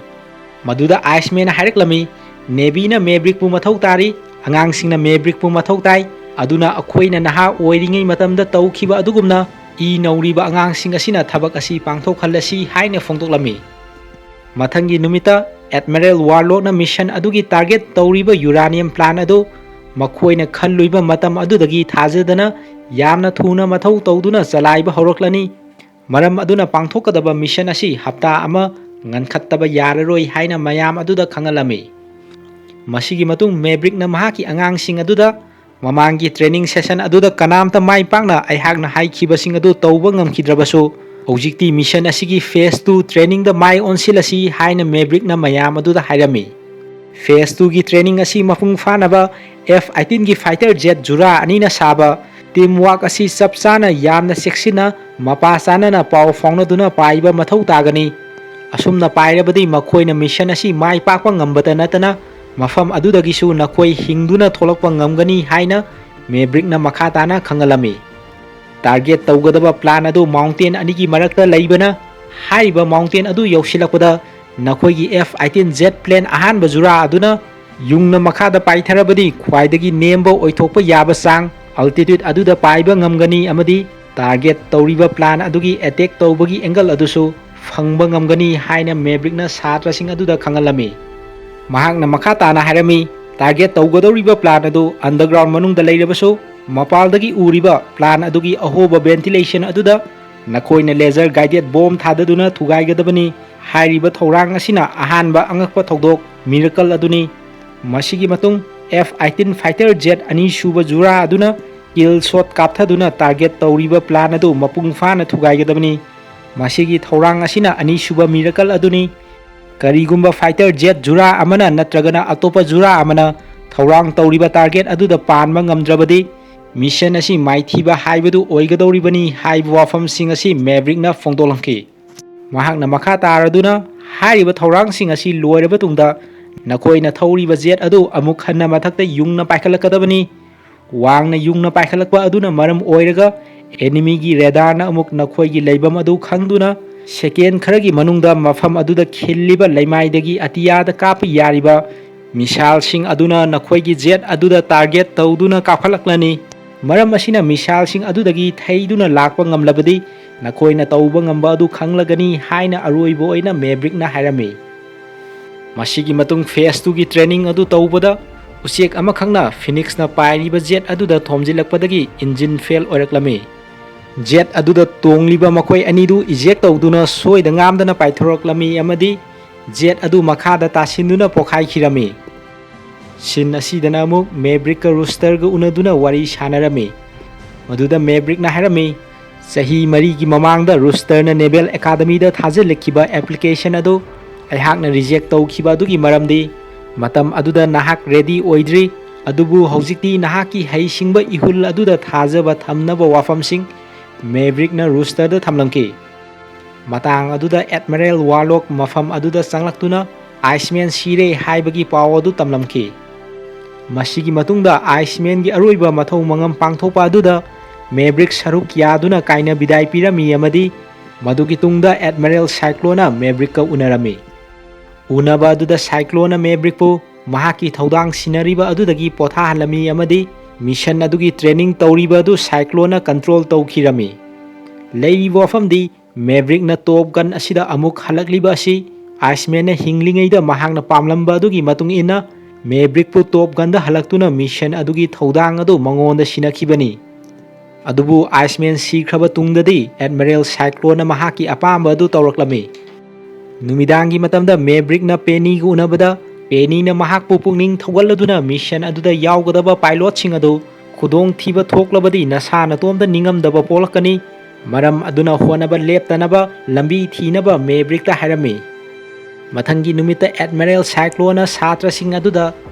ꯃꯗꯨꯗ ꯑꯥꯏꯁꯃꯦꯟꯅ ꯍꯥꯏꯔꯛꯂꯝꯃꯤ, "ꯅꯦꯚꯤꯅ ꯃꯦꯕ꯭ꯔꯤꯛꯄꯨ ꯃꯊꯧ ꯇꯥꯔꯤ, ꯑꯉꯥꯡꯁꯤꯡꯅ ꯃꯦꯕ꯭ꯔꯤꯛꯄꯨ ꯃꯊꯧ ꯇꯥꯏ, ꯑꯗꯨꯅ ꯑꯩꯈꯣꯏꯅ ꯅꯍꯥ ꯑꯣꯏꯔꯤꯉꯩ ꯃꯇꯝꯗ ꯇꯧꯈꯤꯕ ꯑꯗꯨꯒꯨꯝꯅ ꯏ ꯅꯧꯔꯤꯕ ꯑꯉꯥꯡꯁꯤꯡ ꯑꯁꯤꯅ ꯊꯕꯛ ꯑꯁꯤ ꯄꯥꯡꯊꯣꯛꯍꯜꯂꯁꯤ" ꯍꯥꯏꯅ ꯐꯣꯡꯗꯣꯛꯂꯝꯃꯤ꯫ ꯃꯊꯪꯒꯤ ꯅꯨꯃꯤꯠꯇ ꯑꯦꯗꯃꯤꯔꯦꯜ ꯋꯥꯔꯂꯣꯛꯅ ꯃꯤꯁꯟ ꯑꯗꯨꯒꯤ ꯇꯥꯔꯒꯦꯠ ꯇꯧꯔꯤꯕ ꯌꯨꯔꯥꯅꯤꯌꯝ ꯄ꯭ꯂꯥꯟ ꯑꯗꯨ ꯃꯈꯣꯏꯅ ꯈꯜꯂꯨꯏꯕ ꯃꯇꯝ ꯑꯗꯨꯗꯒꯤ ꯊꯥꯖꯗꯅ ꯌꯥꯝꯅ ꯊꯨꯅ ꯃꯊꯧ ꯇꯧꯗꯨꯅ ꯆꯂꯥꯏꯕ ꯍꯧꯔꯛꯂꯅꯤ꯫ ꯃꯔꯝ ꯑꯗꯨꯅ ꯄꯥꯡꯊꯣꯛꯀꯗꯕ ꯃꯤꯁꯟ ꯑꯁꯤ ꯍꯞꯇꯥ ꯑꯃ ꯉꯟꯈꯠꯇꯕ ꯌꯥꯔꯔꯣꯏ ꯍꯥꯏꯅ ꯃꯌꯥꯝ ꯑꯗꯨꯗ ꯈꯪꯍꯜꯂꯝꯃꯤ꯫ ꯃꯁꯤꯒꯤ ꯃꯇꯨꯡ ꯃꯦꯕ꯭ꯔꯤꯛꯅ ꯃꯍꯥꯛꯀꯤ ꯑꯉꯥꯡꯁꯤꯡ ꯑꯗꯨꯗ, "ꯃꯃꯥꯡꯒꯤ ꯇ꯭ꯔꯦꯅꯤꯡ ꯁꯦꯁꯟ ꯑꯗꯨꯗ ꯀꯅꯥꯝꯇ ꯃꯥꯏ ꯄꯥꯛꯅ ꯑꯩꯍꯥꯛꯅ ꯍꯥꯏꯈꯤꯕꯁꯤꯡ ꯑꯗꯨ ꯇꯧꯕ ꯉꯝꯈꯤꯗ꯭ꯔꯕꯁꯨ, ꯍꯧꯖꯤꯛꯇꯤ ꯃꯤꯁꯟ ꯑꯁꯤꯒꯤ ꯐꯦꯁ ꯇꯨ ꯇ꯭ꯔꯦꯅꯤꯡꯗ ꯃꯥꯏ ꯑꯣꯟꯁꯤꯜꯂꯁꯤ" ꯍꯥꯏꯅ ꯃꯦꯕ꯭ꯔꯤꯛꯅ ꯃꯌꯥꯝ ꯑꯗꯨꯗ ꯍꯥꯏꯔꯝꯃꯤ꯫ ꯐꯦꯁ ꯇꯨꯒꯤ ꯇ꯭ꯔꯦꯅꯤꯡ ꯑꯁꯤ ꯃꯄꯨꯡ ꯐꯥꯅꯕ ꯑꯦꯐ ꯑꯩꯠꯇꯤꯟꯒꯤ ꯐꯥꯏꯇꯔ ꯖꯦꯠ ꯖꯨꯔꯥ ꯑꯅꯤꯅ ꯁꯥꯕ ꯇꯤꯝ ꯋꯥꯛ ꯑꯁꯤ ꯆꯞ ꯆꯥꯅ ꯌꯥꯝꯅ ꯆꯦꯛꯁꯤꯟꯅ ꯃꯄꯥ ꯆꯥꯅꯅ ꯄꯥꯎ ꯐꯥꯎꯅꯗꯨꯅ ꯄꯥꯏꯕ ꯃꯊꯧ ꯇꯥꯒꯅꯤ꯫ ꯑꯁꯨꯝꯅ ꯄꯥꯏꯔꯕꯗꯤ ꯃꯈꯣꯏꯅ ꯃꯤꯁꯟ ꯑꯁꯤ ꯃꯥꯏ ꯄꯥꯛꯄ ꯉꯝꯕꯇ ꯅꯠꯇꯅ ꯃꯐꯝ ꯑꯗꯨꯗꯒꯤꯁꯨ ꯅꯈꯣꯏ ꯍꯤꯡꯗꯨꯅ ꯊꯣꯛꯂꯛꯄ ꯉꯝꯒꯅꯤ ꯍꯥꯏꯅ ꯃꯦꯕ꯭ꯔꯤꯛꯅ ꯃꯈꯥ ꯇꯥꯅ ꯈꯪꯍꯜꯂꯝꯃꯤ꯫ ꯇꯥꯔꯒꯦꯠ ꯇꯧꯒꯗꯕ ꯄ꯭ꯂꯥꯟ ꯑꯗꯨ ꯃꯥꯎꯟꯇꯦꯟ ꯑꯅꯤꯒꯤ ꯃꯔꯛꯇ ꯂꯩꯕꯅ, ꯍꯥꯏꯔꯤꯕ ꯃꯥꯎꯟꯇꯦꯟ ꯑꯗꯨ ꯌꯧꯁꯤꯜꯂꯛꯄꯗ ꯅꯈꯣꯏꯒꯤ ꯑꯦꯐ ꯑꯩꯠꯇꯤꯟ ꯖꯦꯠ ꯄ꯭ꯂꯦꯟ ꯑꯍꯥꯟꯕ ꯖꯨꯔꯥ ꯑꯗꯨꯅ ꯌꯨꯡꯅ ꯃꯈꯥꯗ ꯄꯥꯏꯊꯔꯕꯗꯤ ꯈ꯭ꯋꯥꯏꯗꯒꯤ ꯅꯦꯝꯕ ꯑꯣꯏꯊꯣꯛꯄ ꯌꯥꯕ ꯆꯥꯡ ꯑꯜꯇꯤꯇ꯭ꯌꯨꯠ ꯑꯗꯨꯗ ꯄꯥꯏꯕ ꯉꯝꯒꯅꯤ ꯑꯃꯗꯤ ꯇꯥꯔꯒꯦꯠ ꯇꯧꯔꯤꯕ ꯄ꯭ꯂꯥꯟ ꯑꯗꯨꯒꯤ ꯑꯦꯇꯦꯛ ꯇꯧꯕꯒꯤ ꯑꯦꯡꯒꯜ ꯑꯗꯨꯁꯨ ꯐꯪꯕ ꯉꯝꯒꯅꯤ ꯍꯥꯏꯅ ꯃꯦꯕ꯭ꯔꯤꯛꯅ ꯁꯥꯇ꯭ꯔꯁꯤꯡ ꯑꯗꯨꯗ ꯈꯪꯍꯜꯂꯝꯃꯤ꯫ ꯃꯍꯥꯛꯅ ꯃꯈꯥ ꯇꯥꯅ ꯍꯥꯏꯔꯝꯃꯤ, "ꯇꯥꯔꯒꯦꯠ ꯇꯧꯒꯗꯧꯔꯤꯕ ꯄ꯭ꯂꯥꯟ ꯑꯗꯨ ꯑꯟꯗꯔꯒ꯭ꯔꯥꯎꯟ ꯃꯅꯨꯡꯗ ꯂꯩꯔꯕꯁꯨ, ꯃꯄꯥꯜꯗꯒꯤ ꯎꯔꯤꯕ ꯄ꯭ꯂꯥꯟ ꯑꯗꯨꯒꯤ ꯑꯍꯣꯕ ꯚꯦꯟꯇꯤꯂꯦꯁꯟ ꯑꯗꯨꯗ ꯅꯈꯣꯏꯅ ꯂꯦꯖꯔ ꯒꯥꯏꯗꯦꯠ ꯕꯣꯝ ꯊꯥꯗꯗꯨꯅ ꯊꯨꯒꯥꯏꯒꯗꯕꯅꯤ꯫ ꯍꯥꯏꯔꯤꯕ ꯊꯧꯔꯥꯡ ꯑꯁꯤꯅ ꯑꯍꯥꯟꯕ ꯑꯉꯛꯄ ꯊꯧꯗꯣꯛ, ꯃꯤꯔꯀꯜ ꯑꯗꯨꯅꯤ꯫ ꯃꯁꯤꯒꯤ ꯃꯇꯨꯡ ꯑꯦꯐ ꯑꯩꯠꯇꯤꯟ ꯐꯥꯏꯇꯔ ꯖꯦꯠ ꯑꯅꯤꯁꯨꯕ ꯖꯨꯔꯥ ꯑꯗꯨꯅ ꯀꯤꯜ ꯁꯣꯠ ꯀꯥꯞꯊꯗꯨꯅ ꯇꯥꯔꯒꯦꯠ ꯇꯧꯔꯤꯕ ꯄ꯭ꯂꯥꯟ ꯑꯗꯨ ꯃꯄꯨꯡ ꯐꯥꯅ ꯊꯨꯒꯥꯏꯒꯗꯕꯅꯤ꯫ ꯃꯁꯤꯒꯤ ꯊꯧꯔꯥꯡ ꯑꯁꯤꯅ ꯑꯅꯤꯁꯨꯕ ꯃꯤꯔꯀꯜ ꯑꯗꯨꯅꯤ꯫ ꯀꯔꯤꯒꯨꯝꯕ ꯐꯥꯏꯇꯔ ꯖꯦꯠ ꯖꯨꯔꯥ ꯑꯃꯅ ꯅꯠꯇ꯭ꯔꯒꯅ ꯑꯇꯣꯞꯄ ꯖꯨꯔꯥ ꯑꯃꯅ ꯊꯧꯔꯥꯡ ꯇꯧꯔꯤꯕ ꯇꯥꯔꯒꯦꯠ ꯑꯗꯨꯗ ꯄꯥꯟꯕ ꯉꯝꯗ꯭ꯔꯕꯗꯤ, ꯃꯤꯁꯟ ꯑꯁꯤ ꯃꯥꯏꯊꯤꯕ ꯍꯥꯏꯕꯗꯨ ꯑꯣꯏꯒꯗꯧꯔꯤꯕꯅꯤ ꯍꯥꯏꯕ ꯋꯥꯐꯝꯁꯤꯡ ꯑꯁꯤ ꯃꯦꯕ꯭ꯔꯤꯛꯅ ꯐꯣꯡꯗꯣꯛꯂꯝꯈꯤ꯫ ꯃꯍꯥꯛꯅ ꯃꯈꯥ ꯇꯥꯔꯗꯨꯅ, ꯍꯥꯏꯔꯤꯕ ꯊꯧꯔꯥꯡꯁꯤꯡ ꯑꯁꯤ ꯂꯣꯏꯔꯕ ꯇꯨꯡꯗ ꯅꯈꯣꯏꯅ ꯊꯧꯔꯤꯕ ꯖꯦꯠ ꯑꯗꯨ ꯑꯃꯨꯛ ꯍꯟꯅ ꯃꯊꯛꯇ ꯌꯨꯡꯅ ꯄꯥꯏꯈꯠꯂꯛꯀꯗꯕꯅꯤ꯫ ꯋꯥꯡꯅ ꯌꯨꯡꯅ ꯄꯥꯏꯈꯠꯂꯛꯄ ꯑꯗꯨꯅ ꯃꯔꯝ ꯑꯣꯏꯔꯒ ꯑꯦꯅꯤꯃꯤꯒꯤ ꯔꯦꯗꯥꯔꯅ ꯑꯃꯨꯛ ꯅꯈꯣꯏꯒꯤ ꯂꯩꯐꯝ ꯑꯗꯨ ꯈꯪꯗꯨꯅ ꯁꯦꯀꯦꯟ ꯈꯔꯒꯤ ꯃꯅꯨꯡꯗ ꯃꯐꯝ ꯑꯗꯨꯗ ꯈꯤꯜꯂꯤꯕ ꯂꯩꯃꯥꯏꯗꯒꯤ ꯑꯇꯤꯌꯥꯗ ꯀꯥꯞꯄ ꯌꯥꯔꯤꯕ ꯃꯤꯁꯥꯏꯜꯁꯤꯡ ꯑꯗꯨꯅ ꯅꯈꯣꯏꯒꯤ ꯖꯦꯠ ꯑꯗꯨꯗ ꯇꯥꯔꯒꯦꯠ ꯇꯧꯗꯨꯅ ꯀꯥꯞꯈꯠꯂꯛꯂꯅꯤ꯫ ꯃꯔꯝ ꯑꯁꯤꯅ ꯃꯤꯁꯥꯏꯜꯁꯤꯡ ꯑꯗꯨꯗꯒꯤ ꯊꯩꯗꯨꯅ ꯂꯥꯛꯄ ꯉꯝꯂꯕꯗꯤ ꯅꯈꯣꯏꯅ ꯇꯧꯕ ꯉꯝꯕ ꯑꯗꯨ ꯈꯪꯂꯒꯅꯤ ꯍꯥꯏꯅ ꯑꯔꯣꯏꯕ ꯑꯣꯏꯅ ꯃꯦꯕ꯭ꯔꯤꯛꯅ ꯍꯥꯏꯔꯝꯃꯤ꯫ ꯃꯁꯤꯒꯤ ꯃꯇꯨꯡ ꯐꯦꯖ ꯇꯨꯒꯤ ꯇ꯭ꯔꯦꯅꯤꯡ ꯑꯗꯨ ꯇꯧꯕꯗ ꯎꯆꯦꯛ ꯑꯃꯈꯛꯅ ꯐꯤꯅꯤꯛꯁꯅ ꯄꯥꯏꯔꯤꯕ ꯖꯦꯠ ꯑꯗꯨꯗ ꯊꯣꯝꯖꯤꯜꯂꯛꯄꯗꯒꯤ ꯏꯟꯖꯤꯟ ꯐꯦꯜ ꯑꯣꯏꯔꯛꯂꯝꯃꯤ꯫ ꯖꯦꯠ ꯑꯗꯨꯗ ꯇꯣꯡꯂꯤꯕ ꯃꯈꯣꯏ ꯑꯅꯤꯗꯨ ꯏꯖꯦꯛ ꯇꯧꯗꯨꯅ ꯁꯣꯏꯗ ꯉꯥꯝꯗꯅ ꯄꯥꯏꯊꯣꯔꯛꯂꯝꯃꯤ ꯑꯃꯗꯤ ꯖꯦꯠ ꯑꯗꯨ ꯃꯈꯥꯗ ꯇꯥꯁꯤꯟꯗꯨꯅ ꯄꯣꯈꯥꯏꯈꯤꯔꯝꯃꯤ꯫ ꯁꯤꯟ ꯑꯁꯤꯗꯅ ꯑꯃꯨꯛ ꯃꯦꯕ꯭ꯔꯤꯛꯀ ꯔꯨꯁꯇꯔꯒ ꯎꯅꯗꯨꯅ ꯋꯥꯔꯤ ꯁꯥꯟꯅꯔꯝꯃꯤ꯫ ꯃꯗꯨꯗ ꯃꯦꯕ꯭ꯔꯤꯛꯅ ꯍꯥꯏꯔꯝꯃꯤ, "ꯆꯍꯤ ꯃꯔꯤꯒꯤ ꯃꯃꯥꯡꯗ ꯔꯨꯁꯇꯔꯅ ꯅꯦꯚꯦꯜ ꯑꯦꯀꯥꯗꯃꯤꯗ ꯊꯥꯖꯤꯜꯂꯛꯈꯤꯕ ꯑꯦꯄ꯭ꯂꯤꯀꯦꯁꯟ ꯑꯗꯨ ꯑꯩꯍꯥꯛꯅ ꯔꯤꯖꯦꯛ ꯇꯧꯈꯤꯕ ꯑꯗꯨꯒꯤ ꯃꯔꯝꯗꯤ ꯃꯇꯝ ꯑꯗꯨꯗ ꯅꯍꯥꯛ ꯔꯦꯗꯤ ꯑꯣꯏꯗ꯭ꯔꯤ, ꯑꯗꯨꯕꯨ ꯍꯧꯖꯤꯛꯇꯤ ꯅꯍꯥꯛꯀꯤ ꯍꯩꯁꯤꯡꯕ ꯏꯍꯨꯜ ꯑꯗꯨꯗ ꯊꯥꯖꯕ ꯊꯝꯅꯕ ꯋꯥꯐꯝꯁꯤꯡ" ꯃꯦꯕ꯭ꯔꯤꯛꯅ ꯔꯨꯁꯇꯔꯗ ꯊꯝꯂꯝꯈꯤ꯫ ꯃꯇꯥꯡ ꯑꯗꯨꯗ ꯑꯦꯗꯃꯤꯔꯦꯜ ꯋꯥꯔꯂꯣꯛ ꯃꯐꯝ ꯑꯗꯨꯗ ꯆꯪꯂꯛꯇꯨꯅ ꯑꯥꯏꯁꯃꯦꯟ ꯁꯤꯔꯦ ꯍꯥꯏꯕꯒꯤ ꯄꯥꯎ ꯑꯗꯨ ꯇꯝꯂꯝꯈꯤ꯫ ꯃꯁꯤꯒꯤ ꯃꯇꯨꯡꯗ ꯑꯥꯏꯁꯃꯦꯟꯒꯤ ꯑꯔꯣꯏꯕ ꯃꯊꯧ ꯃꯉꯝ ꯄꯥꯡꯊꯣꯛꯄ ꯑꯗꯨꯗ ꯃꯦꯕ꯭ꯔꯤꯛ ꯁꯔꯨꯛ ꯌꯥꯗꯨꯅ ꯀꯥꯏꯅ ꯕꯤꯗꯥꯏ ꯄꯤꯔꯝꯃꯤ ꯑꯃꯗꯤ ꯃꯗꯨꯒꯤ ꯇꯨꯡꯗ ꯑꯦꯗꯃꯤꯔꯦꯜ ꯁꯥꯏꯀ꯭ꯂꯣꯟꯅ ꯃꯦꯕ꯭ꯔꯤꯛꯀ ꯎꯅꯔꯝꯃꯤ꯫ ꯎꯅꯕ ꯑꯗꯨꯗ ꯁꯥꯏꯀ꯭ꯂꯣꯟꯅ ꯃꯦꯕ꯭ꯔꯤꯛꯄꯨ ꯃꯍꯥꯛꯀꯤ ꯊꯧꯗꯥꯡ ꯁꯤꯟꯅꯔꯤꯕ ꯑꯗꯨꯗꯒꯤ ꯄꯣꯊꯥꯍꯜꯂꯝꯃꯤ ꯑꯃꯗꯤ ꯃꯤꯁꯟ ꯑꯗꯨꯒꯤ ꯇ꯭ꯔꯦꯅꯤꯡ ꯇꯧꯔꯤꯕ ꯑꯗꯨ ꯁꯥꯏꯀ꯭ꯂꯣꯟꯅ ꯀꯟꯇ꯭ꯔꯣꯜ ꯇꯧꯈꯤꯔꯝꯃꯤ꯫ ꯂꯩꯔꯤꯕ ꯋꯥꯐꯝꯗꯤ ꯃꯦꯕ꯭ꯔꯤꯛꯅ ꯇꯣꯞ ꯒꯟ ꯑꯁꯤꯗ ꯑꯃꯨꯛ ꯍꯜꯂꯛꯂꯤꯕ ꯑꯁꯤ ꯑꯥꯏꯁꯃꯦꯟꯅ ꯍꯤꯡꯂꯤꯉꯩꯗ ꯃꯍꯥꯛꯅ ꯄꯥꯝꯂꯝꯕ ꯑꯗꯨꯒꯤ ꯃꯇꯨꯡ ꯏꯟꯅ ꯃꯦꯕ꯭ꯔꯤꯛꯄꯨ ꯇꯣꯞ ꯒꯟꯗ ꯍꯜꯂꯛꯇꯨꯅ ꯃꯤꯁꯟ ꯑꯗꯨꯒꯤ ꯊꯧꯗꯥꯡ ꯑꯗꯨ ꯃꯉꯣꯟꯗ ꯁꯤꯟꯅꯈꯤꯕꯅꯤ꯫ ꯑꯗꯨꯕꯨ ꯑꯥꯏꯁꯃꯦꯟ ꯁꯤꯈ꯭ꯔꯕ ꯇꯨꯡꯗꯗꯤ ꯑꯦꯗꯃꯤꯔꯦꯜ ꯁꯥꯏꯀ꯭ꯂꯣꯟꯅ ꯃꯍꯥꯛꯀꯤ ꯑꯄꯥꯝꯕ ꯑꯗꯨ ꯇꯧꯔꯛꯂꯝꯃꯤ꯫ ꯅꯨꯃꯤꯗꯥꯡꯒꯤ ꯃꯇꯝꯗ ꯃꯦꯕ꯭ꯔꯤꯛꯅ ꯄꯦꯅꯤꯒ ꯎꯅꯕꯗ ꯄꯦꯅꯤꯅ ꯃꯍꯥꯛꯄꯨ ꯄꯨꯛꯅꯤꯡ ꯊꯧꯒꯠꯂꯗꯨꯅ ꯃꯤꯁꯟ ꯑꯗꯨꯗ ꯌꯥꯎꯒꯗꯕ ꯄꯥꯏꯂꯣꯠꯁꯤꯡ ꯑꯗꯨ ꯈꯨꯗꯣꯡꯊꯤꯕ ꯊꯣꯛꯂꯕꯗꯤ ꯅꯁꯥ ꯅꯇꯣꯝꯇ ꯅꯤꯡꯉꯝꯗꯕ ꯄꯣꯛꯂꯛꯀꯅꯤ꯫ ꯃꯔꯝ ꯑꯗꯨꯅ ꯍꯣꯠꯅꯕ ꯂꯦꯞꯇꯅꯕ ꯂꯝꯕꯤ ꯊꯤꯅꯕ ꯃꯦꯕ꯭ꯔꯤꯛꯇ ꯍꯥꯏꯔꯝꯃꯤ꯫ ꯃꯊꯪꯒꯤ ꯅꯨꯃꯤꯠꯇ ꯑꯦꯗꯃꯤꯔꯦꯜ ꯁꯥꯏꯀ꯭ꯂꯣꯟꯅ ꯁꯥꯇ꯭ꯔꯁꯤꯡ ꯑꯗꯨꯗ